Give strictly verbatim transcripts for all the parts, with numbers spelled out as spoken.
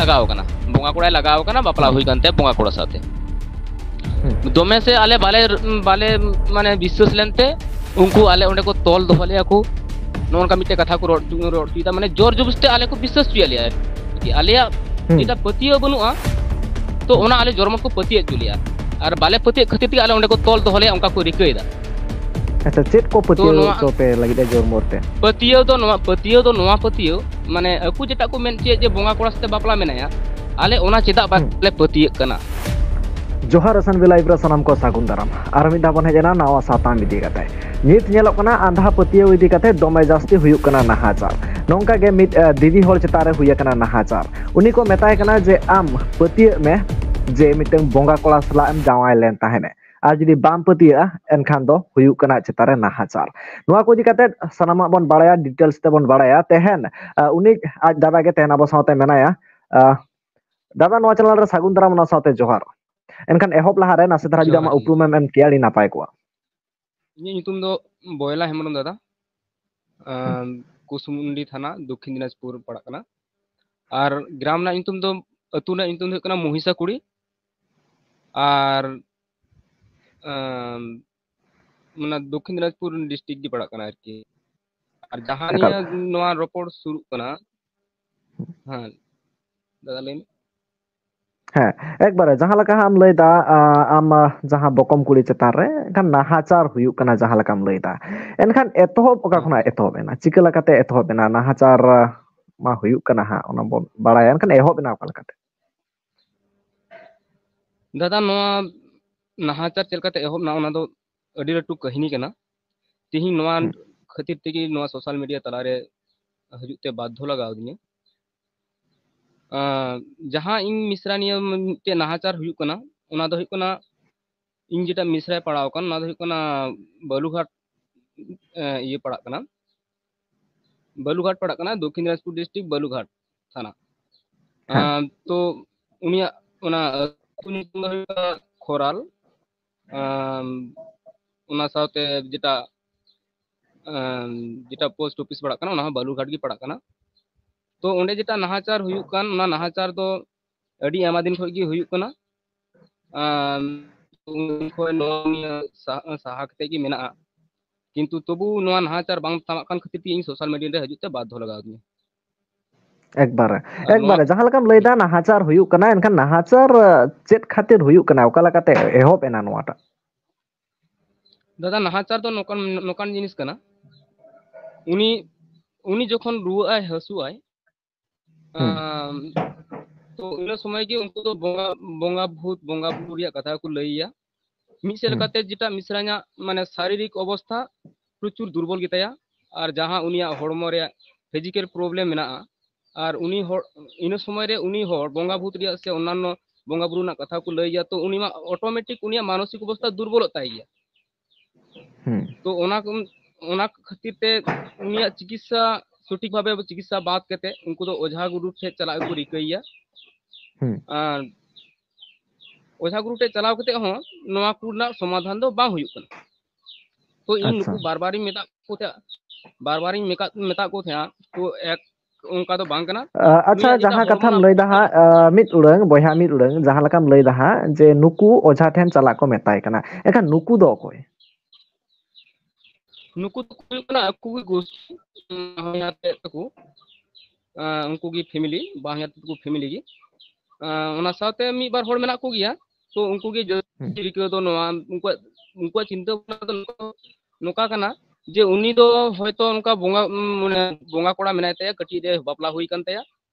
ᱞᱟᱜᱟᱣ ᱠᱟᱱᱟ, ᱵᱚᱸᱜᱟ ᱠᱚᱲᱟᱭ ᱞᱟᱜᱟᱣ ᱠᱟᱱᱟ, ᱵᱟᱯᱞᱟ ᱦᱩᱭ ᱠᱟᱱ ᱛᱟᱭᱟ ᱵᱚᱸᱜᱟ ᱠᱚᱲᱟ ᱥᱟᱶᱛᱮ᱾ ᱦᱩᱸ᱾ ᱫᱚᱢᱮ ᱥᱮ ᱟᱞᱮ ᱵᱟᱞᱮ, ᱵᱟᱞᱮ ᱵᱤᱥᱥᱟᱹᱥ ᱞᱮᱱᱛᱮ ᱩᱱᱠᱩ ᱟᱞᱮ ᱚᱸᱰᱮ ᱠᱚ ᱛᱚᱞ ᱫᱚᱦᱚ ᱞᱮᱭᱟ ᱠᱚ᱾ ᱱᱚᱜᱼᱚ ᱱᱚᱝᱠᱟ ᱢᱤᱫᱴᱮᱱ ᱠᱟᱛᱷᱟ ᱠᱚ ᱨᱚᱲ, ᱨᱚᱲ ᱦᱚᱪᱚᱭᱮᱫᱟ, ᱢᱟᱱᱮ ᱡᱳᱨ ᱡᱚᱵᱚᱥᱛᱤ ᱟᱞᱮ ᱠᱚ ᱵᱤᱥᱥᱟᱹᱥ ᱦᱚᱪᱚᱭᱮᱫ ᱞᱮᱭᱟ ᱟᱨᱠᱤ᱾ ᱟᱞᱮᱭᱟᱜ ᱦᱩᱸ᱾ ᱡᱮᱴᱟ ᱯᱟᱹᱛᱭᱟᱹᱣ ᱵᱟᱹᱱᱩᱜᱼᱟ, ᱛᱚ ᱚᱱᱟ ᱟᱞᱮ ᱡᱚᱨᱢᱚᱨ ᱠᱚ ᱯᱟᱹᱛᱭᱟᱹᱣ ᱦᱚᱪᱚ ᱞᱮᱭᱟ᱾ ᱟᱨ ᱵᱟᱞᱮ ᱯᱟᱹᱛᱭᱟᱹᱜ ᱠᱷᱟᱹᱛᱤᱨ ᱛᱮᱜᱮ ᱟᱞᱮ ᱚᱸᱰᱮ ᱠᱚ ᱛᱚᱞ ᱫᱚᱦᱚ ᱞᱮᱭᱟ, ᱚᱱᱠᱟ ᱠᱚ ᱨᱤᱠᱟᱹᱭᱮᱫᱟ᱾ ᱟᱪᱪᱷᱟ, ᱪᱮᱫ ᱠᱚ ᱛᱚ ᱯᱟᱹᱛᱭᱟᱹᱣ ᱱᱚᱣᱟ ᱦᱚᱪᱚ ᱯᱮ ᱞᱟᱹᱜᱤᱫ ᱮ ᱡᱳᱨᱢᱚᱨ ᱛᱮ? ᱯᱟᱹᱛᱭᱟᱹᱣ ᱫᱚ ᱱᱚᱣᱟ, ᱯᱟᱹᱛᱭᱟᱹᱣ ᱫᱚ ᱱᱚᱣᱟ ᱯᱟᱹᱛᱭᱟᱹᱣ, ᱢᱟᱱᱮ ᱟᱠᱚ ᱡᱮᱴᱟ ᱠᱚ ᱢᱮᱱ ᱦᱚᱪᱚᱭᱮᱫ ᱡᱮ ᱵᱚᱸᱜᱟ ᱠᱚᱲᱟ ᱥᱟᱛᱮ ᱵᱟᱯᱞᱟ ᱢᱮᱱᱟᱭᱟ, ᱟᱞᱮ ᱚᱱᱟ ᱪᱮᱫᱟᱜ ᱦᱩᱸ᱾ ᱵᱟᱞᱮ ᱯᱟᱹᱛᱭᱟᱹᱜ ᱠᱟᱱᱟ? ᱡᱚᱦᱟᱨ ᱮᱥ ᱮᱱ ᱵᱤ ᱞᱟᱭᱤᱵᱷ ᱨᱮ ᱥᱟᱱᱟᱢ ᱠᱚ ᱥᱟᱹᱜᱩᱱ ᱫᱟᱨᱟᱢ᱾ ᱟᱨ ᱢᱤᱫ ᱫᱷᱟᱣ ᱵᱚᱱ ᱦᱮᱡ ᱮᱱᱟ ᱱᱟᱣᱟ ᱥᱟᱛᱟᱢ ᱤᱫᱤ ᱠᱟᱛᱮ᱾ ᱱᱤᱛ ᱧᱮᱞᱚᱜ ᱠᱟᱱᱟ ᱟᱸᱫᱷᱟ ᱯᱟᱹᱛᱭᱟᱹᱣ ᱤᱫᱤ ᱠᱟᱛᱮ ᱫᱚᱢᱮ ᱡᱟᱹᱥᱛᱤ ᱦᱩᱭᱩᱜ ᱠᱟᱱᱟ ᱱᱟᱦᱟᱪᱟᱨ᱾ ᱱᱚᱝᱠᱟ ᱜᱮ ᱢᱤᱫ, ᱮ, ᱫᱤᱫᱤ ᱦᱚᱲ ᱪᱮᱛᱟᱱ ᱨᱮ ᱦᱩᱭ ᱟᱠᱟᱱᱟ ᱱᱟᱦᱟᱪᱟᱨ᱾ ᱩᱱᱤ ᱠᱚ ᱢᱮᱛᱟᱭ ᱠᱟᱱᱟ ᱡᱮ ᱟᱢ ᱯᱟᱹᱛᱭᱟᱹᱜ ᱢᱮ ᱡᱮ ᱢᱤᱫᱴᱟᱝ ᱵᱚᱸᱜᱟ ᱠᱚᱲᱟ ᱥᱟᱞᱟᱜ ᱮᱢ ᱡᱟᱶᱟᱭ ᱞᱮᱱ ᱛᱟᱦᱮᱸᱱ᱾ ᱟᱨ ᱡᱩᱫᱤ ᱵᱟᱢ ᱯᱟᱹᱛᱭᱟᱹᱜᱼᱟ, ᱮᱱᱠᱷᱟᱱ ᱫᱚ ᱦᱩᱭᱩᱜ ᱠᱟᱱᱟ ᱪᱮᱛᱟᱱ ᱨᱮ ᱱᱟᱦᱟᱪᱟᱨ᱾ ᱱᱚᱣᱟ ᱠᱚ ᱤᱫᱤ ᱠᱟᱛᱮ ᱥᱟᱱᱟᱢᱟᱜ ᱵᱚᱱ ᱵᱟᱲᱟᱭᱟ, ᱰᱤᱴᱮᱞᱥ ᱛᱮᱵᱚᱱ ᱵᱟᱲᱟᱭᱟ᱾ ᱛᱮᱦᱮᱧ, ᱟ, ᱩᱱᱤ ᱟᱡ ᱫᱟᱫᱟ ᱜᱮ ᱛᱮᱦᱮᱧ ᱟᱵᱚ ᱥᱟᱶᱛᱮ ᱢᱮᱱᱟᱭᱟ᱾ ᱟ, ᱫᱟᱫᱟ, ᱱᱚᱣᱟ ᱪᱮᱱᱮᱞ ᱨᱮ ᱥᱟᱹᱜᱩᱱ ᱫᱟᱨᱟᱢ, ᱚᱱᱟ ᱥᱟᱶᱛᱮ ᱡᱚᱦᱟᱨ᱾ ᱮᱱᱠᱷᱟᱱ ᱮᱦᱚᱵ ᱞᱟᱦᱟᱨᱮ ᱱᱟᱥᱮ ᱫᱷᱟᱨᱟ ᱡᱩᱫᱤ ᱡᱚᱦᱟᱨ ᱟᱢᱟᱜ ᱜᱮ᱾ ᱩᱯᱨᱩᱢᱮᱢ ᱮᱢ ᱠᱮᱭᱟ, ᱟᱹᱰᱤ ᱱᱟᱯᱟᱭ ᱠᱚᱜᱼᱟ᱾ ᱤᱧᱟᱹᱜ ᱧᱩᱛᱩᱢ ᱫᱚ ᱵᱚᱭᱞᱟ ᱦᱮᱢᱵᱨᱚᱢ ᱫᱟᱫᱟ᱾ ᱟᱢ, ᱠᱩᱥᱢᱩᱱᱰᱤ ᱛᱷᱟᱱᱟ, ᱫᱚᱠᱠᱷᱤᱱ ᱫᱤᱱᱟᱡᱽᱯᱩᱨ ᱯᱟᱲᱟᱜ ᱠᱟᱱᱟ᱾ ᱟᱨ ᱜᱨᱟᱢ ᱨᱮᱱᱟᱜ ᱧᱩᱛᱩᱢ ᱫᱚ, ᱟᱹᱛᱩ ᱨᱮᱱᱟᱜ ᱧᱩᱛᱩᱢ ᱫᱚ ᱦᱩᱭᱩᱜ ᱠᱟᱱᱟ ᱢᱚᱦᱤᱥᱟᱠᱩᱲᱤ᱾ ᱟᱨ, ᱟᱢ, ᱚᱱᱟ ᱫᱚᱠᱠᱷᱤᱱ ᱫᱤᱱᱟᱡᱽᱯᱩᱨ ᱰᱤᱥᱴᱨᱤᱠᱴ ᱜᱮ ᱯᱟᱲᱟᱜ ᱠᱟᱱᱟ ᱟᱨᱠᱤ᱾ ᱟᱨ ᱡᱟᱦᱟᱸ ᱮᱠᱟᱞ᱾ ᱱᱤᱭᱟᱹ ᱱᱚᱣᱟ ᱨᱚᱯᱚᱲ ᱥᱩᱨᱩᱜ ᱠᱟᱱᱟ, ᱦᱮᱸ, ᱫᱟᱫᱟ ᱞᱟᱹᱭ ᱢᱮ᱾ ᱦᱮᱸ, ᱮᱠᱵᱟᱨᱮ ᱡᱟᱦᱟᱸ ᱞᱮᱠᱟ ᱦᱟᱸᱜ ᱮᱢ ᱞᱟᱹᱭᱫᱟ, ᱟ, ᱟᱢ, ᱟ, ᱡᱟᱦᱟᱸ ᱵᱚᱠᱚᱢ ᱠᱩᱲᱤ ᱪᱮᱛᱟᱱ ᱨᱮ ᱮᱱᱠᱷᱟᱱ ᱱᱟᱦᱟᱪᱟᱨ ᱦᱩᱭᱩᱜ ᱠᱟᱱᱟ, ᱡᱟᱦᱟᱸ ᱞᱮᱠᱟᱢ ᱞᱟᱹᱭᱫᱟ, ᱮᱱᱠᱷᱟᱱ ᱮᱛᱚᱦᱚᱵ ᱚᱠᱟ ᱦᱮᱸ᱾ ᱠᱷᱚᱱᱟᱜ ᱮᱛᱚᱦᱚᱵ ᱮᱱᱟ? ᱪᱤᱠᱟᱹ ᱞᱮᱠᱟᱛᱮ ᱮᱛᱚᱦᱚᱵ ᱮᱱᱟ? ᱱᱟᱦᱟᱪᱟᱨ, ᱟ, ᱢᱟ ᱦᱩᱭᱩᱜ ᱠᱟᱱᱟ ᱦᱟᱸᱜ, ᱚᱱᱟ ᱵᱚᱱ ᱵᱟᱲᱟᱭᱟ, ᱮᱱᱠᱷᱟᱱ ᱮᱦᱚᱵ ᱮᱱᱟ ᱚᱠᱟ ᱞᱮᱠᱟᱛᱮ? ᱫᱟᱫᱟ, ᱱᱚᱣᱟ ᱱᱟᱦᱟᱪᱟᱨ ᱪᱮᱫ ᱞᱮᱠᱟᱛᱮ ᱮᱦᱚᱵ ᱮᱱᱟ, ᱚᱱᱟ ᱫᱚ ᱟᱹᱰᱤ ᱞᱟᱹᱴᱩ ᱠᱟᱹᱦᱱᱤ ᱠᱟᱱᱟ᱾ ᱛᱤᱦᱤᱧ ᱱᱚᱣᱟ ᱦᱩᱸ᱾ ᱠᱷᱟᱹᱛᱤᱨ ᱛᱮᱜᱮ ᱱᱚᱣᱟ ᱥᱳᱥᱟᱞ ᱢᱤᱰᱤᱭᱟ ᱛᱟᱞᱟᱨᱮ ᱦᱤᱡᱩᱜ ᱛᱮ ᱵᱟᱫᱽᱫᱷᱚ ᱞᱟᱜᱟᱣ ᱫᱤᱧᱟ᱾ ᱟᱸ, ᱡᱟᱦᱟᱸ ᱤᱧ ᱢᱤᱥᱨᱟ ᱱᱤᱭᱟᱹ ᱢᱤᱫᱴᱮᱡ ᱱᱟᱦᱟᱪᱟᱨ ᱦᱩᱭᱩᱜ ᱠᱟᱱᱟ, ᱚᱱᱟ ᱫᱚ ᱦᱩᱭᱩᱜ ᱠᱟᱱᱟ, ᱤᱧ ᱡᱮᱴᱟ ᱢᱤᱥᱨᱟᱭ ᱯᱟᱲᱟᱣ ᱟᱠᱟᱱ, ᱚᱱᱟ ᱫᱚ ᱦᱩᱭᱩᱜ ᱠᱟᱱᱟ ᱵᱟᱞᱩᱨᱜᱷᱟᱴ, ᱮ, ᱤᱭᱟᱹ ᱯᱟᱲᱟᱜ ᱠᱟᱱᱟ, ᱵᱟᱞᱩᱨᱜᱷᱟᱴ ᱯᱟᱲᱟᱜ ᱠᱟᱱᱟ, ᱫᱚᱠᱠᱷᱤᱱ ᱫᱤᱱᱟᱡᱽᱯᱩᱨ ᱰᱤᱥᱴᱨᱤᱠᱴ, ᱵᱟᱞᱩᱨᱜᱷᱟᱴ ᱛᱷᱟᱱᱟ᱾ ᱦᱮᱸ᱾ ᱟᱸ, ᱛᱚ ᱩᱱᱤᱭᱟᱜ ᱚᱱᱟ ᱟᱹᱛᱩ ᱧᱩᱛᱩᱢ ᱫᱚ ᱦᱩᱭᱩᱜ ᱠᱟᱱᱟ ᱠᱷᱚᱨᱟᱞ᱾ ᱟᱸ, ᱚᱱᱟ ᱥᱟᱶᱛᱮ ᱡᱮᱴᱟ, ᱟᱸ, ᱡᱮᱴᱟ ᱯᱳᱥᱴ ᱚᱯᱷᱤᱥ ᱯᱟᱲᱟᱜ ᱠᱟᱱᱟ, ᱚᱱᱟ ᱦᱚᱸ ᱵᱟᱞᱩᱨᱜᱷᱟᱴ ᱜᱮ ᱯᱟᱲᱟᱜ ᱠᱟᱱᱟ᱾ ᱛᱚ ᱚᱸᱰᱮ ᱡᱮᱴᱟ ᱱᱟᱦᱟᱪᱟᱨ ᱦᱩᱭᱩᱜ ᱠᱟᱱ, ᱚᱱᱟ ᱱᱟᱦᱟᱪᱟᱨ ᱫᱚ ᱟᱹᱰᱤ ᱟᱭᱢᱟ ᱫᱤᱱ ᱠᱷᱚᱱ ᱜᱮ ᱦᱩᱭᱩᱜ ᱠᱟᱱᱟ᱾ ᱟᱢ, ᱩᱱ ᱠᱷᱚᱱ ᱱᱚᱣᱟ ᱱᱤᱭᱟᱹ ᱥᱟ-, ᱥᱟᱦᱟ ᱠᱟᱛᱮ ᱜᱮ ᱢᱮᱱᱟᱜᱼᱟ᱾ ᱠᱤᱱᱛᱩ ᱛᱚᱵᱩ ᱱᱚᱣᱟ ᱱᱟᱦᱟᱪᱟᱨ ᱵᱟᱝ ᱛᱷᱟᱢᱟᱜ ᱠᱟᱱ ᱠᱷᱟᱹᱛᱤᱨ ᱛᱮ ᱤᱧ ᱥᱳᱥᱟᱞ ᱢᱤᱰᱤᱭᱟ ᱨᱮ ᱦᱤᱡᱩᱜ ᱛᱮ ᱵᱟᱫᱽᱫᱷᱚ ᱞᱟᱜᱟᱣ ᱫᱤᱧᱟ᱾ ᱮᱠᱵᱟᱨᱮ, ᱟᱨ ᱱᱚᱣᱟ ᱮᱠᱵᱟᱨᱮ, ᱡᱟᱦᱟᱸ ᱞᱮᱠᱟᱢ ᱞᱟᱹᱭᱫᱟ ᱱᱟᱦᱟᱪᱟᱨ ᱦᱩᱭᱩᱜ ᱠᱟᱱᱟ, ᱮᱱᱠᱷᱟᱱ ᱱᱟᱦᱟᱪᱟᱨ, ᱟᱸ, ᱪᱮᱫ ᱠᱷᱟᱹᱛᱤᱨ ᱦᱩᱭᱩᱜ ᱠᱟᱱᱟ? ᱚᱠᱟ ᱞᱮᱠᱟᱛᱮ ᱮᱦᱚᱵ ᱮᱱᱟ ᱱᱚᱣᱟᱴᱟᱜ? ᱫᱟᱫᱟ, ᱱᱟᱦᱟᱪᱟᱨ ᱫᱚ ᱱᱚᱝᱠᱟᱱ, ᱱᱚᱝᱠᱟᱱ ᱡᱤᱱᱤᱥ ᱠᱟᱱᱟ, ᱩᱱᱤ, ᱩᱱᱤ ᱡᱚᱠᱷᱚᱱ ᱨᱩᱣᱟᱹᱜ ᱟᱭ, ᱦᱟᱹᱥᱩᱜ ᱟᱭ, ᱦᱩᱸ᱾ ᱟᱢ, ᱛᱚ ᱤᱱᱟᱹ ᱥᱚᱢᱚᱭ ᱜᱮ ᱩᱱᱠᱩ ᱫᱚ ᱵᱚᱸᱜᱟ, ᱵᱚᱸᱜᱟ ᱵᱷᱩᱛ, ᱵᱚᱸᱜᱟ ᱵᱩᱨᱩ ᱨᱮᱭᱟᱜ ᱠᱟᱛᱷᱟ ᱠᱚ ᱞᱟᱹᱭ ᱟᱭᱟ᱾ ᱢᱤᱫ ᱥᱮᱫ ᱦᱩᱸ᱾ ᱞᱮᱠᱟᱛᱮ ᱡᱮᱴᱟ ᱢᱤᱥᱨᱟᱧᱟᱜ ᱢᱟᱱᱮ ᱥᱟᱨᱤᱨᱤᱠ ᱚᱵᱚᱥᱛᱷᱟ ᱯᱨᱚᱪᱩᱨ ᱫᱩᱨᱵᱚᱞ ᱜᱮᱛᱟᱭᱟ, ᱟᱨ ᱡᱟᱦᱟᱸ ᱩᱱᱤᱭᱟᱜ ᱦᱚᱲᱢᱚ ᱨᱮᱭᱟᱜ ᱯᱷᱤᱡᱤᱠᱮᱞ ᱯᱨᱚᱵᱞᱮᱢ ᱢᱮᱱᱟᱜᱼᱟ, ᱟᱨ ᱩᱱᱤ ᱦᱚᱲ, ᱤᱱᱟᱹ ᱥᱚᱢᱚᱭ ᱨᱮ ᱩᱱᱤ ᱦᱚᱲ ᱵᱚᱸᱜᱟ ᱵᱷᱩᱛ ᱨᱮᱭᱟᱜ ᱥᱮ ᱚᱱᱱᱟᱱᱚ ᱵᱚᱸᱜᱟ ᱵᱩᱨᱩ ᱨᱮᱱᱟᱜ ᱠᱟᱛᱷᱟ ᱠᱚ ᱞᱟᱹᱭ ᱟᱭᱟ, ᱛᱚ ᱩᱱᱤ ᱢᱟ ᱚᱴᱳᱢᱮᱴᱤᱠ ᱩᱱᱤᱭᱟᱜ ᱢᱟᱱᱚᱥᱤᱠ ᱚᱵᱚᱥᱛᱷᱟ ᱫᱩᱨᱵᱚᱞᱚᱜ ᱛᱟᱭ ᱜᱮᱭᱟ᱾ ᱦᱩᱸ᱾ ᱛᱚ ᱚᱱᱟ ᱠᱚ, ᱚᱱᱟ ᱠᱷᱟᱹᱛᱤᱨ ᱛᱮ ᱩᱱᱤᱭᱟᱜ ᱪᱤᱠᱤᱛᱥᱟ, ᱥᱚᱴᱷᱤᱠ ᱵᱷᱟᱵᱮ ᱪᱤᱠᱤᱛᱥᱟ ᱵᱟᱫ ᱠᱟᱛᱮ ᱩᱱᱠᱩ ᱫᱚ ᱚᱡᱷᱟ ᱜᱩᱨᱩ ᱴᱷᱮᱡ ᱪᱟᱞᱟᱜ ᱜᱮᱠᱚ ᱨᱤᱠᱟᱹᱭᱮᱭᱟ᱾ ᱦᱩᱸ᱾ ᱟᱨ ᱚᱡᱷᱟ ᱜᱩᱨᱩ ᱴᱷᱮᱡ ᱪᱟᱞᱟᱣ ᱠᱟᱛᱮ ᱦᱚᱸ ᱱᱚᱣᱟ ᱠᱚ ᱨᱮᱱᱟᱜ ᱥᱚᱢᱟᱫᱷᱟᱱ ᱫᱚ ᱵᱟᱝ ᱦᱩᱭᱩᱜ ᱠᱟᱱᱟ᱾ ᱛᱚ ᱤᱧ ᱟᱪᱪᱷᱟ᱾ ᱱᱩᱠᱩ ᱵᱟᱨ ᱵᱟᱨᱤᱧ ᱢᱮᱛᱟᱜ ᱠᱚ ᱛᱟᱦᱮᱸᱫ, ᱵᱟᱨ ᱵᱟᱨᱤᱧ ᱢᱮᱠᱟ-, ᱢᱮᱛᱟᱜ ᱠᱚ ᱛᱟᱦᱮᱸᱫ, ᱛᱚ ᱮᱠ, ᱚᱱᱠᱟ ᱫᱚ ᱵᱟᱝ ᱠᱟᱱᱟ᱾ ᱟ, ᱟᱪᱪᱷᱟ, ᱱᱩᱭᱟᱜ ᱡᱮᱴᱟ ᱡᱟᱦᱟᱸ ᱦᱚᱲᱢᱚ ᱠᱟᱛᱷᱟᱢ ᱨᱮᱱᱟᱜ ᱞᱟᱹᱭᱫᱟ ᱦᱟᱸᱜ, ᱟ, ᱢᱤᱫ ᱩᱲᱟᱹᱝ, ᱵᱚᱭᱦᱟ, ᱢᱤᱫ ᱩᱲᱟᱹᱝ, ᱡᱟᱦᱟᱸ ᱞᱮᱠᱟᱢ ᱞᱟᱹᱭᱫᱟ ᱦᱟᱸᱜ, ᱡᱮ ᱱᱩᱠᱩ ᱚᱡᱷᱟ ᱴᱷᱮᱱ ᱪᱟᱞᱟᱜ ᱠᱚ ᱢᱮᱛᱟᱭ ᱠᱟᱱᱟ, ᱮᱱᱠᱷᱟᱱ ᱱᱩᱠᱩ ᱫᱚ ᱚᱠᱚᱭ? ᱱᱩᱠᱩ ᱫᱚᱠᱚ ᱦᱩᱭᱩᱜ ᱠᱟᱱᱟ ᱟᱠᱚ ᱜᱮ ᱜᱳᱥᱴᱤ, ᱩᱸ, ᱦᱚᱧᱦᱟᱨ ᱛᱮᱫ ᱛᱟᱠᱚ, ᱟᱸ, ᱩᱱᱠᱩ ᱜᱮ ᱯᱷᱮᱢᱤᱞᱤ, ᱵᱟᱦᱧᱟᱨ ᱛᱮᱫ ᱛᱟᱠᱚ ᱯᱷᱮᱢᱤᱞᱤ ᱜᱮ᱾ ᱟᱸ, ᱚᱱᱟ ᱥᱟᱶᱛᱮ ᱢᱤᱫ ᱵᱟᱨ ᱦᱚᱲ ᱢᱮᱱᱟᱜ ᱠᱚᱜᱮᱭᱟ, ᱛᱚ ᱩᱱᱠᱩ ᱜᱮ ᱦᱩᱸ᱾ ᱡᱟᱹᱥᱛᱤ ᱨᱤᱠᱟᱹ ᱫᱚ ᱱᱚᱣᱟ, ᱩᱱᱠᱩᱣᱟᱜ, ᱩᱱᱠᱩᱣᱟᱜ ᱪᱤᱱᱛᱟᱹ ᱵᱷᱟᱵᱽᱱᱟ ᱫᱚ ᱱᱚᱝᱠᱟ ᱠᱟᱱᱟ ᱡᱮ ᱩᱱᱤ ᱫᱚ ᱦᱚᱭᱛᱚ ᱚᱱᱠᱟ ᱵᱚᱸᱜᱟ, ᱩᱸ, ᱢᱟᱱᱮ ᱵᱚᱸᱜᱟ ᱠᱚᱲᱟ ᱢᱮᱱᱟᱭ ᱛᱟᱭᱟ, ᱠᱟᱹᱴᱤᱡ ᱨᱮ ᱵᱟᱯᱞᱟ ᱦᱩᱭ ᱠᱟᱱ ᱛᱟᱭᱟ,